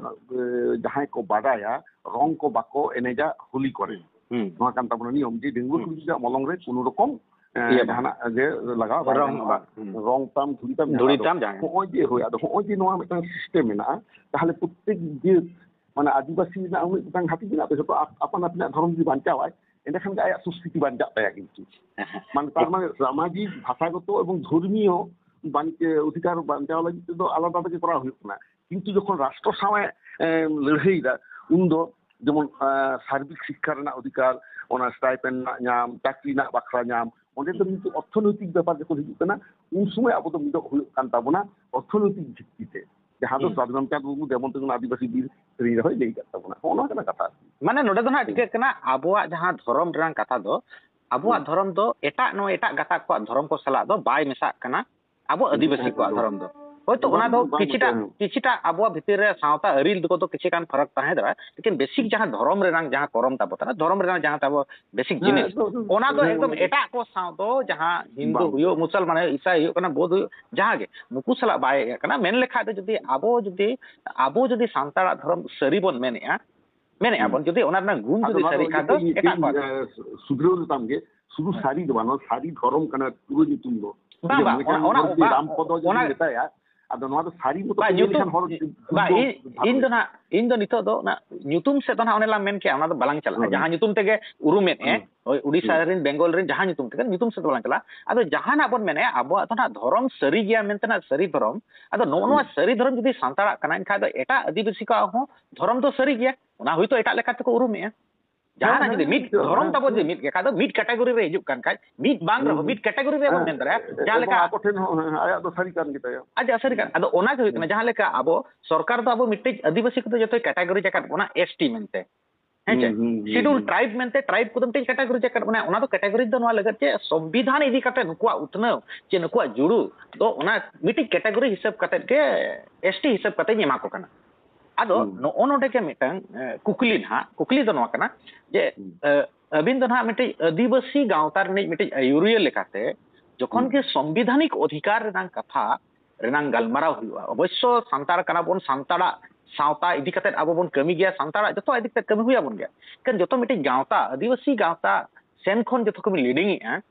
ᱮ, ᱡᱟᱦᱟᱸᱭ ᱠᱚ ᱵᱟᱰᱟᱭᱟ, ᱨᱚᱝ ᱠᱚ ᱵᱟᱠᱚ ᱮᱱᱮᱡᱟ ᱦᱳᱞᱤ ᱠᱚᱨᱮ᱾ ᱦᱩᱸ, ᱦᱩᱸ᱾ ᱱᱚᱣᱟ ᱠᱟᱱ ᱛᱟᱵᱚᱱᱟ ᱱᱤᱭᱚᱢ, ᱡᱮ ᱰᱟᱺᱜᱩᱣᱟᱹ ᱦᱩᱸ᱾ ᱠᱩᱲᱤ ᱜᱤᱫᱽᱨᱟᱹ ᱢᱚᱞᱚᱝ ᱨᱮ ᱠᱳᱱᱳ ᱨᱚᱠᱚᱢ, ᱮᱸ, ᱤᱭᱟᱹ ᱵᱟᱝ᱾ ᱡᱟᱦᱟᱱᱟᱜ ᱜᱮ ᱞᱟᱜᱟᱣ ᱵᱟᱭ ᱨᱚᱝ ᱜᱟᱱᱚᱜᱼᱟ᱾ ᱵᱟᱝ᱾ ᱦᱩᱸ᱾ ᱨᱚᱝ ᱛᱟᱢ, ᱫᱷᱩᱲᱤ ᱛᱟᱢ, ᱫᱷᱩᱲᱤ ᱡᱟᱦᱟᱸ ᱫᱚ ᱛᱟᱢ ᱡᱟᱦᱟᱸ᱾ ᱦᱚᱸᱜᱼᱚᱭ ᱡᱮ, ᱦᱳᱭ, ᱟᱫᱚ ᱦᱚᱸᱜᱼᱚᱭ ᱡᱮ ᱱᱚᱣᱟ ᱢᱤᱫᱴᱟᱝ system ᱢᱮᱱᱟᱜᱼᱟ, ᱛᱟᱦᱚᱞᱮ ᱯᱨᱚᱛᱮᱠ ᱡᱟᱹᱛ, ᱢᱟᱱᱮ, ᱟᱹᱫᱤᱵᱟᱹᱥᱤ ᱨᱮᱱᱟᱜ ᱦᱚᱸ ᱢᱤᱫᱴᱟᱝ ᱦᱟᱹᱴᱤᱧ ᱢᱮᱱᱟᱜ ᱛᱟᱭᱟ, ᱡᱷᱚᱛᱚ ᱟᱯ-, ᱟᱯᱟᱱ ᱟᱹᱯᱤᱱᱟᱜ ᱫᱷᱚᱨᱚᱢ ᱡᱩᱫᱤ ᱵᱟᱧᱪᱟᱣᱟᱭ, ᱮᱸᱰᱮᱠᱷᱟᱱ ᱜᱮ ᱟᱭᱟᱜ ᱥᱚᱝᱥᱠᱨᱤᱛᱤ ᱵᱟᱧᱪᱟᱜ ᱛᱟᱭᱟ ᱠᱤᱱᱛᱩ᱾ ᱢᱟᱱᱮ, ᱛᱟᱨ ᱢᱟᱱᱮ ᱥᱟᱢᱟᱡᱤᱠ, ᱵᱷᱟᱥᱟᱜᱚᱛᱚ ᱮᱵᱚᱝ ᱫᱷᱚᱨᱢᱤᱭᱚ ᱵᱟᱧ-, ᱚᱫᱷᱤᱠᱟᱨ ᱵᱟᱧᱪᱟᱣ ᱞᱟᱹᱜᱤᱫ ᱛᱮᱫᱚ ᱟᱞᱟᱫᱟ ᱛᱮᱜᱮ ᱠᱚᱨᱟᱣ ᱦᱩᱭᱩᱜ ᱠᱟᱱᱟ᱾ ᱠᱤᱱᱛᱩ ᱡᱚᱠᱷᱚᱱ ᱨᱟᱥᱴᱨᱚ ᱥᱟᱶ ᱮ, ᱮ, ᱞᱟᱹᱲᱦᱟᱹᱭᱮᱫᱟ, ᱩᱱᱫᱚ ᱡᱮᱢᱚᱱ, ᱮ, ᱥᱟᱨᱵᱤᱠ ᱥᱤᱠᱠᱷᱟ ᱨᱮᱱᱟᱜ ᱚᱫᱷᱤᱠᱟᱨ, ᱚᱱᱟ stipend ᱨᱮᱱᱟᱜ ᱧᱟᱢ, ᱪᱟᱹᱠᱨᱤ ᱨᱮᱱᱟᱜ ᱵᱟᱠᱷᱨᱟ ᱧᱟᱢ, ᱚᱸᱰᱮ ᱫᱚ ᱠᱤᱱᱛᱩ ᱚᱨᱛᱷᱚᱱᱳᱭᱛᱤᱠ ᱵᱮᱯᱟᱨ ᱡᱚᱠᱷᱚᱱ ᱦᱤᱡᱩᱜ ᱠᱟᱱᱟ, ᱩᱱ ᱥᱚᱢᱚᱭ ᱟᱵᱚ ᱫᱚ ᱢᱤᱫᱚᱜ ᱦᱩᱭᱩᱜ ᱠᱟᱱ ᱛᱟᱵᱚᱱᱟ ᱚᱨᱛᱷᱚᱱᱳᱭᱛᱤᱠ ᱵᱷᱤᱛᱛᱤ ᱛᱮ, ᱡᱟᱦᱟᱸ ᱫᱚ ᱦᱩᱸ᱾ ᱥᱟᱫᱷᱩ ᱨᱟᱢᱪᱟᱸᱫᱽ ᱢᱩᱨᱢᱩ ᱡᱮᱢᱚᱱ ᱛᱮᱢᱚᱱ ᱟᱹᱫᱤᱵᱟᱹᱥᱤ ᱵᱤᱨ ᱥᱮᱨᱮᱧ ᱨᱮᱦᱚᱸᱭ ᱞᱟᱹᱭ ᱟᱠᱟᱫ ᱛᱟᱵᱚᱱᱟ᱾ ᱱᱚᱜᱼᱚ ᱱᱚᱣᱟ ᱠᱟᱱᱟ ᱠᱟᱛᱷᱟ ᱟᱨᱠᱤ᱾ ᱢᱟᱱᱮ, ᱱᱚᱰᱮ ᱫᱚ ᱱᱟᱦᱟᱜ ᱦᱩᱸ᱾ ᱪᱤᱠᱟᱹᱜ ᱠᱟᱱᱟ, ᱟᱵᱚᱣᱟᱜ ᱡᱟᱦᱟᱸ ᱫᱷᱚᱨᱚᱢ ᱨᱮᱱᱟᱜ ᱠᱟᱛᱷᱟ ᱫᱚ, ᱟᱵᱚᱣᱟᱜ ᱦᱩᱸ᱾ ᱫᱷᱚᱨᱚᱢ ᱫᱚ ᱮᱴᱟᱜ, ᱱᱚᱣᱟ ᱮᱴᱟᱜ ᱜᱟᱛᱟᱠ ᱠᱚᱣᱟᱜ ᱫᱷᱚᱨᱚᱢ ᱠᱚ ᱥᱟᱞᱟᱜ ᱫᱚ ᱵᱟᱭ ᱢᱮᱥᱟᱜ ᱠᱟᱱᱟ᱾ ᱟᱵᱚ ᱦᱩᱸ, ᱟᱹᱫᱤᱵᱟᱹᱥᱤ ᱠᱚᱣᱟᱜ ᱮᱠᱫᱚᱢ᱾ ᱫᱷᱚᱨᱚᱢ ᱫᱚ᱾ ᱦᱳᱭᱛᱳ ᱵᱟᱝ ᱚᱱᱟ ᱫᱚ ᱢᱮᱥᱟᱜ ᱠᱟᱱᱟ᱾ ᱠᱤᱪᱷᱤᱴᱟᱜ, ᱠᱤᱪᱷᱤᱴᱟᱜ ᱟᱵᱚᱣᱟᱜ ᱵᱷᱤᱛᱤᱨ ᱨᱮ ᱥᱟᱶᱛᱟ ᱟᱹᱨᱤ ᱠᱚᱫᱚ ᱠᱤᱪᱷᱤ ᱜᱟᱱ ᱯᱷᱟᱨᱟᱠ ᱛᱟᱦᱮᱸ ᱫᱟᱲᱮᱭᱟᱜᱼᱟ, ᱞᱮᱠᱤᱱ ᱵᱮᱥᱤᱠ ᱡᱟᱦᱟᱸ ᱫᱷᱚᱨᱚᱢ ᱨᱮᱱᱟᱜ ᱡᱟᱦᱟᱸ ᱠᱚᱨᱚᱢ ᱛᱟᱵᱚ ᱠᱟᱱᱟ, ᱫᱷᱚᱨᱚᱢ ᱨᱮᱱᱟᱜ ᱡᱟᱦᱟᱸ ᱛᱟᱵᱚ ᱵᱮᱥᱤᱠ ᱦᱮᱸ, ᱡᱤᱱᱤᱥ, ᱮᱠᱫᱚᱢ, ᱮᱠᱫᱚᱢ᱾ ᱚᱱᱟ ᱫᱚ ᱦᱮᱸ, ᱮᱠᱫᱚᱢ ᱦᱮᱸ᱾ ᱮᱴᱟᱜ ᱠᱚ ᱥᱟᱶ ᱫᱚ, ᱡᱟᱦᱟᱸ ᱦᱤᱱᱫᱩ ᱵᱟᱝ᱾ ᱦᱩᱭᱩᱜ, ᱢᱩᱥᱚᱞᱢᱟᱱ ᱦᱩᱭᱩᱜ, ᱤᱥᱟᱭ ᱦᱩᱭᱩᱜ ᱠᱟᱱᱟ, ᱵᱳᱫᱷ ᱦᱩᱭᱩᱜ, ᱡᱟᱦᱟᱸ ᱜᱮ, ᱱᱩᱠᱩ ᱥᱟᱞᱟᱜ ᱵᱟᱭ ᱤᱭᱟᱹᱜ ᱠᱟᱱᱟ᱾ ᱢᱮᱱ ᱞᱮᱠᱷᱟᱡ ᱫᱚ, ᱡᱩᱫᱤ ᱟᱵᱚ, ᱡᱩᱫᱤ ᱟᱵᱚ ᱡᱩᱫᱤ ᱥᱟᱱᱛᱟᱲᱟᱜ ᱫᱷᱚᱨᱚᱢ ᱥᱟᱹᱨᱤ ᱵᱚᱱ ᱢᱮᱱᱮᱜᱼᱟ, ᱢᱮᱱᱮᱜᱼᱟ ᱦᱩᱸ᱾ ᱵᱚᱱ, ᱡᱩᱫᱤ ᱚᱱᱟ ᱨᱮᱱᱟᱜ ᱜᱩᱱ ᱟᱫᱚ ᱡᱩᱫᱤ ᱱᱚᱣᱟ ᱫᱚ ᱥᱟᱹᱨᱤ ᱠᱷᱟᱱ ᱫᱚ ᱤᱭᱟᱹ, ᱮᱴᱟᱜ ᱠᱚᱣᱟᱜ ᱫᱚ᱾ ᱮ, ᱥᱩᱫᱷᱨᱟᱹᱣ ᱞᱮᱛᱟᱢ ᱜᱮ, ᱥᱩᱫᱷᱩ ᱦᱮᱸ᱾ ᱥᱟᱹᱨᱤ ᱫᱚ ᱵᱟᱝ, ᱱᱚᱣᱟ ᱥᱟᱹᱨᱤ ᱫᱷᱚᱨᱚᱢ ᱠᱟᱱᱟ ᱯᱩᱨᱟᱹ ᱧᱩᱛᱩᱢ ᱫᱚ᱾ ᱵᱟᱝ, ᱡᱩᱫᱤ ᱵᱟᱝ, ᱢᱚᱱᱮ ᱚᱱᱟ, ᱠᱷᱟᱱ ᱚᱱᱟ, ᱡᱩᱫᱤ ᱚᱱᱟ, ᱨᱟᱢ ᱯᱚᱫᱚ ᱡᱩᱫᱤ ᱚᱱᱟ ᱢᱮᱛᱟᱭᱟ, ᱟᱫᱚ ᱱᱚᱣᱟ ᱫᱚ ᱥᱟᱹᱨᱤ ᱢᱚᱛᱚ ᱵᱟ, ᱠᱚ ᱧᱮᱞ ᱧᱩᱛᱩᱢ, ᱞᱮᱠᱷᱟᱱ ᱦᱚᱲ ᱵᱟ, ᱵᱩᱡᱷᱟᱹᱣ ᱤᱧ, ᱫᱷᱟᱨᱚᱱᱟ᱾ ᱤᱧ ᱫᱚ ᱱᱟᱜ, ᱤᱧ ᱫᱚ ᱱᱤᱛᱚᱜ ᱫᱚ ᱚᱱᱟ ᱧᱩᱛᱩᱢ ᱥᱮᱫ ᱫᱚ ᱱᱟᱜ ᱚᱱᱮ ᱞᱟᱝ ᱢᱮᱱ ᱠᱮᱜᱼᱟ, ᱚᱱᱟ ᱫᱚ ᱵᱟᱞᱟᱝ ᱪᱟᱞᱟᱜᱼᱟ᱾ ᱦᱩᱸ᱾ ᱡᱟᱦᱟᱸ ᱧᱩᱛᱩᱢ ᱛᱮᱜᱮ ᱩᱨᱩᱢᱮᱫ ᱮ, ᱦᱩᱸ᱾ ᱳᱭ ᱩᱰᱤᱥᱟ ᱦᱩᱸ᱾ ᱨᱮᱱ, ᱵᱮᱝᱜᱚᱞ ᱨᱮᱱ ᱡᱟᱦᱟᱸ ᱧᱩᱛᱩᱢ ᱛᱮᱜᱮ, ᱧᱩᱛᱩᱢ ᱥᱮᱫ ᱫᱚ ᱵᱟᱞᱟᱝ ᱪᱟᱞᱟᱜᱼᱟ᱾ ᱟᱫᱚ ᱡᱟᱦᱟᱱᱟᱜ ᱵᱚᱱ ᱢᱮᱱᱮᱫᱼᱟ, ᱟᱵᱚᱣᱟᱜ ᱫᱚ ᱱᱟᱜ ᱫᱷᱚᱨᱚᱢ ᱥᱟᱹᱨᱤ ᱜᱮᱭᱟ ᱢᱮᱱᱛᱮ ᱱᱟᱜ ᱥᱟᱹᱨᱤ ᱫᱷᱚᱨᱚᱢ᱾ ᱟᱫᱚ ᱱᱚᱜᱼᱚ ᱱᱚᱣᱟ ᱦᱩᱸ᱾ ᱥᱟᱹᱨᱤ ᱫᱷᱚᱨᱚᱢ ᱡᱩᱫᱤ ᱥᱟᱱᱛᱟᱲᱟᱜ ᱠᱟᱱᱟ, ᱮᱱᱠᱷᱟᱡ ᱫᱚ ᱮᱴᱟᱜ ᱟᱹᱫᱤᱵᱟᱹᱥᱤ ᱠᱚᱣᱟᱜ ᱦᱚᱸ ᱫᱷᱚᱨᱚᱢ ᱫᱚ ᱥᱟᱹᱨᱤ ᱜᱮᱭᱟ᱾ ᱚᱱᱟ ᱦᱚᱭᱛᱳ ᱮᱴᱟᱜ ᱞᱮᱠᱟ ᱛᱮᱠᱚ ᱩᱨᱩᱢᱮᱜᱼᱟ᱾ ᱦᱮᱸ, ᱡᱟᱦᱟᱱᱟᱜ ᱦᱮᱸ, ᱡᱩᱫᱤ ᱢᱤᱫ ᱦᱮᱸ, ᱫᱷᱚᱨᱚᱢ ᱦᱮᱸ, ᱛᱟᱵᱚ ᱡᱩᱫᱤ ᱦᱮᱸ᱾ ᱢᱤᱫ ᱜᱮ ᱠᱷᱟᱡ ᱫᱚ, ᱢᱤᱫ ᱠᱮᱴᱟᱜᱚᱨᱤ ᱨᱮ ᱦᱤᱡᱩᱜ ᱠᱟᱱ ᱠᱷᱟᱡ, ᱢᱤᱫ ᱵᱟᱝ ᱦᱩᱸ, ᱨᱮᱦᱚᱸ ᱦᱩᱸ᱾ ᱢᱤᱫ ᱠᱮᱴᱟᱜᱚᱨᱤ ᱨᱮᱵᱚᱱ ᱦᱮᱸ, ᱢᱮᱱ ᱫᱟᱲᱮᱭᱟᱜᱼᱟ᱾ ᱡᱟᱦᱟᱸ ᱮᱵᱚᱝ ᱞᱮᱠᱟ ᱟᱠᱚ ᱴᱷᱮᱱ ᱦᱚᱸ, ᱦᱮᱸ, ᱟᱭᱟᱜ ᱫᱚ ᱥᱟᱹᱨᱤ ᱠᱟᱱ ᱜᱮᱛᱟᱭᱟ᱾ ᱟᱡᱟᱜ ᱥᱟᱹᱨᱤ ᱠᱟᱱ᱾ ᱦᱩᱸ᱾ ᱟᱫᱚ ᱚᱱᱟ ᱜᱮ ᱦᱩᱭᱩᱜ ᱠᱟᱱᱟ, ᱦᱩᱸ᱾ ᱡᱟᱦᱟᱸ ᱞᱮᱠᱟ ᱟᱵᱚ ᱥᱚᱨᱠᱟᱨ ᱫᱚ ᱟᱵᱚ ᱢᱤᱫᱴᱤᱡ ᱟᱹᱫᱤᱵᱟᱹᱥᱤ ᱠᱚᱫᱚ ᱡᱚᱛᱚᱭ ᱠᱮᱴᱟᱜᱚᱨᱤ ᱟᱠᱟᱫ ᱵᱚᱱᱟ ᱮᱥ ᱴᱤ ᱢᱮᱱᱛᱮ᱾ ᱦᱮᱸ ᱪᱮ? ᱦᱩᱸ, ᱦᱩᱸ, ᱦᱩᱸ, ᱥᱤᱰᱩᱞ ᱦᱩᱸ᱾ ᱴᱨᱟᱭᱤᱵᱽ ᱢᱮᱱᱛᱮ ᱴᱨᱟᱭᱤᱵᱽ ᱠᱚᱫᱚ ᱢᱤᱫᱴᱤᱡ ᱠᱮᱴᱟᱜᱚᱨᱤ ᱟᱠᱟᱫ ᱵᱚᱱᱟ᱾ ᱚᱱᱟ ᱫᱚ ᱠᱮᱴᱟᱜᱚᱨᱤ ᱫᱚ ᱱᱚᱣᱟ ᱞᱟᱹᱜᱤᱫ ᱡᱮ ᱥᱚᱝᱵᱤᱫᱷᱟᱱ ᱤᱫᱤ ᱠᱟᱛᱮ ᱱᱩᱠᱩᱣᱟᱜ ᱩᱛᱱᱟᱹᱣ ᱪᱮ ᱱᱩᱠᱩᱣᱟᱜ ᱡᱩᱲᱩ ᱫᱚ ᱚᱱᱟ ᱢᱤᱫᱴᱤᱡ ᱠᱮᱴᱟᱜᱚᱨᱤ ᱦᱤᱥᱟᱹᱵ ᱠᱟᱛᱮ ᱜᱮ, ᱮᱥ ᱴᱤ ᱦᱤᱥᱟᱹᱵ ᱠᱟᱛᱮ ᱮᱢᱟ ᱠᱚ ᱠᱟᱱᱟ᱾ ᱟᱫᱚ ᱦᱩᱸ᱾ ᱱᱚᱜᱼᱚ ᱱᱚᱰᱮ ᱜᱮ ᱢᱤᱫᱴᱟᱝ, ᱮ, ᱠᱩᱠᱞᱤ ᱱᱟᱦᱟᱜ, ᱠᱩᱠᱞᱤ ᱫᱚ ᱱᱚᱣᱟ ᱠᱟᱱᱟ ᱡᱮ, ᱦᱩᱸ᱾ ᱮ, ᱟᱹᱵᱤᱱ ᱫᱚ ᱱᱟᱦᱟᱜ ᱢᱤᱫᱴᱤᱡ ᱟᱹᱫᱤᱵᱟᱹᱥᱤ ᱜᱟᱶᱛᱟ ᱨᱤᱱᱤᱡ ᱢᱤᱫᱴᱤᱡ ᱟᱹᱭᱩᱨᱤᱭᱟᱹ ᱞᱮᱠᱟᱛᱮ ᱡᱚᱠᱷᱚᱱ ᱦᱩᱸ᱾ ᱜᱮ ᱥᱚᱝᱵᱤᱫᱷᱟᱱᱤᱠ ᱚᱫᱷᱤᱠᱟᱨ ᱨᱮᱱᱟᱝ ᱠᱟᱛᱷᱟ ᱨᱮᱱᱟᱝ ᱜᱟᱞᱢᱟᱨᱟᱣ ᱦᱩᱭᱩᱜᱼᱟ, ᱚᱵᱚᱥᱥᱚ ᱥᱟᱱᱛᱟᱲ ᱠᱟᱱᱟ ᱵᱚᱱ, ᱥᱟᱱᱛᱟᱲᱟᱜ ᱥᱟᱶᱛᱟ ᱤᱫᱤ ᱠᱟᱛᱮ ᱟᱵᱚ ᱵᱚᱱ ᱠᱟᱹᱢᱤ ᱜᱮᱭᱟ, ᱥᱟᱱᱛᱟᱲᱟᱜ ᱡᱚᱛᱚ ᱤᱫᱤ ᱠᱟᱛᱮ ᱠᱟᱹᱢᱤ ᱦᱩᱭ ᱟᱵᱚᱱ ᱜᱮᱭᱟ᱾ ᱮᱱᱠᱷᱟᱱ ᱡᱚᱛᱚ ᱢᱤᱫᱴᱤᱡ ᱜᱟᱶᱛᱟ, ᱟᱹᱫᱤᱵᱟᱹᱥᱤ ᱜᱟᱶᱛᱟ ᱥᱮᱱ ᱠᱷᱚᱱ ᱡᱚᱛᱚ ᱠᱚᱵᱤᱱ ᱞᱤᱰᱤᱝ ᱮᱜᱼᱟ,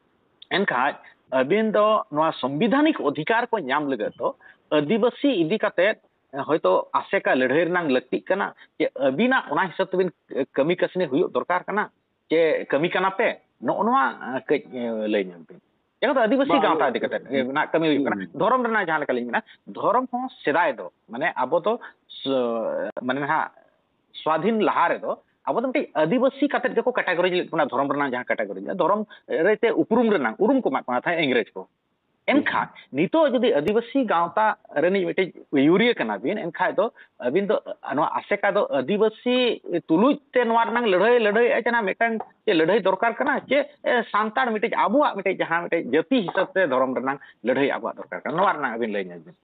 ᱮᱱᱠᱷᱟᱡ ᱟᱹᱵᱤᱱ ᱫᱚ ᱱᱚᱣᱟ ᱥᱚᱝᱵᱤᱫᱷᱟᱱᱤᱠ ᱚᱫᱷᱤᱠᱟᱨ ᱠᱚ ᱧᱟᱢ ᱞᱟᱹᱜᱤᱫ ᱫᱚ ᱟᱹᱫᱤᱵᱟᱹᱥᱤ ᱤᱫᱤ ᱠᱟᱛᱮ, ᱮ, ᱦᱚᱭᱛᱳ ᱟᱥᱮᱠᱟ ᱞᱟᱹᱲᱦᱟᱹᱭ ᱨᱮᱱᱟᱜ ᱞᱟᱹᱠᱛᱤᱜ ᱠᱟᱱᱟ, ᱡᱮ ᱟᱹᱵᱤᱱᱟᱜ ᱚᱱᱟ ᱦᱤᱥᱟᱹᱵ ᱛᱮᱵᱤᱱ, ᱮ, ᱠᱟᱹᱢᱤ ᱠᱟᱹᱥᱱᱤ ᱦᱩᱭᱩᱜ ᱫᱚᱨᱠᱟᱨ ᱠᱟᱱᱟ, ᱪᱮ ᱠᱟᱹᱢᱤ ᱠᱟᱱᱟ ᱯᱮ, ᱱᱚᱜᱼᱚ ᱱᱚᱣᱟ, ᱮ, ᱠᱟᱹᱡ, ᱮ, ᱞᱟᱹᱭ ᱧᱚᱜ ᱵᱤᱱ᱾ ᱡᱟᱦᱟᱸ ᱫᱚ ᱟᱹᱫᱤᱵᱟᱹᱥᱤ ᱵᱟᱝ, ᱜᱟᱶᱛᱟ ᱤᱫᱤ ᱠᱟᱛᱮ, ᱮ, ᱱᱟᱜ ᱠᱟᱹᱢᱤ ᱦᱩᱭᱩᱜ ᱠᱟᱱᱟ᱾ ᱦᱩᱸ᱾ ᱫᱷᱚᱨᱚᱢ ᱨᱮᱱᱟᱜ ᱡᱟᱦᱟᱸ ᱞᱮᱠᱟ ᱞᱤᱧ ᱢᱮᱱᱟ, ᱫᱷᱚᱨᱚᱢ ᱦᱚᱸ ᱥᱮᱫᱟᱭ ᱫᱚ, ᱢᱟᱱᱮ, ᱟᱵᱚ ᱫᱚ ᱥ-, ᱢᱟᱱᱮ ᱱᱟᱦᱟᱜ ᱥᱣᱟᱫᱷᱤᱱ ᱞᱟᱦᱟ ᱨᱮᱫᱚ ᱟᱵᱚ ᱫᱚ ᱢᱤᱫᱴᱤᱡ ᱟᱹᱫᱤᱵᱟᱹᱥᱤ ᱠᱟᱛᱮᱫ ᱜᱮᱠᱚ category ᱞᱮᱫ ᱵᱚᱱᱟ, ᱫᱷᱚᱨᱚᱢ ᱨᱮᱱᱟᱜ ᱡᱟᱦᱟᱸ category, ᱫᱷᱚᱨᱚᱢ ᱨᱮ ᱛᱮ ᱩᱯᱨᱩᱢ ᱨᱮᱱᱟᱜ, ᱩᱨᱩᱢ ᱠᱚ ᱮᱢᱟᱜ ᱠᱟᱱᱟ ᱛᱟᱦᱮᱸᱫ ᱤᱝᱨᱮᱡᱽ ᱠᱚ᱾ ᱮᱱᱠᱷᱟᱱ ᱱᱤᱛᱚᱜ ᱡᱩᱫᱤ ᱟᱹᱫᱤᱵᱟᱹᱥᱤ ᱜᱟᱶᱛᱟ ᱨᱤᱱᱤᱡ ᱢᱤᱫᱴᱤᱡ ᱟᱹᱭᱩᱨᱤᱭᱟᱹ ᱠᱟᱱᱟ ᱵᱤᱱ, ᱮᱱᱠᱷᱟᱡ ᱫᱚ ᱟᱹᱵᱤᱱ ᱫᱚ ᱱᱚᱣᱟ ᱟᱥᱮᱠᱟ ᱫᱚ ᱟᱹᱫᱤᱵᱟᱹᱥᱤ ᱛᱩᱞᱩᱡ ᱛᱮ ᱱᱚᱣᱟ ᱨᱮᱱᱟᱜ ᱞᱟᱹᱲᱦᱟᱹᱭ ᱞᱟᱹᱲᱦᱟᱹᱭᱮᱫᱼᱟ, ᱡᱟᱦᱟᱸ ᱢᱤᱫᱴᱟᱝ ᱪᱮᱫ ᱞᱟᱹᱲᱦᱟᱹᱭ ᱫᱚᱨᱠᱟᱨ ᱠᱟᱱᱟ, ᱪᱮ, ᱮ, ᱥᱟᱱᱛᱟᱲ ᱢᱤᱫᱴᱤᱡ ᱟᱵᱚᱣᱟᱜ ᱢᱤᱫᱴᱤᱡ ᱡᱟᱦᱟᱸ ᱢᱤᱫᱴᱤᱡ ᱡᱟᱹᱛᱤ ᱦᱤᱥᱟᱹᱵ ᱛᱮ ᱫᱷᱚᱨᱚᱢ ᱨᱮᱱᱟᱜ ᱞᱟᱹᱲᱦᱟᱹᱭ ᱟᱵᱚᱣᱟᱜ ᱫᱚᱨᱠᱟᱨ ᱠᱟᱱᱟ? ᱱᱚᱣᱟ ᱨᱮᱱᱟᱜ ᱟᱹᱵᱤᱱ ᱞᱟᱹᱭ ᱧᱚᱜ ᱵᱤᱱ᱾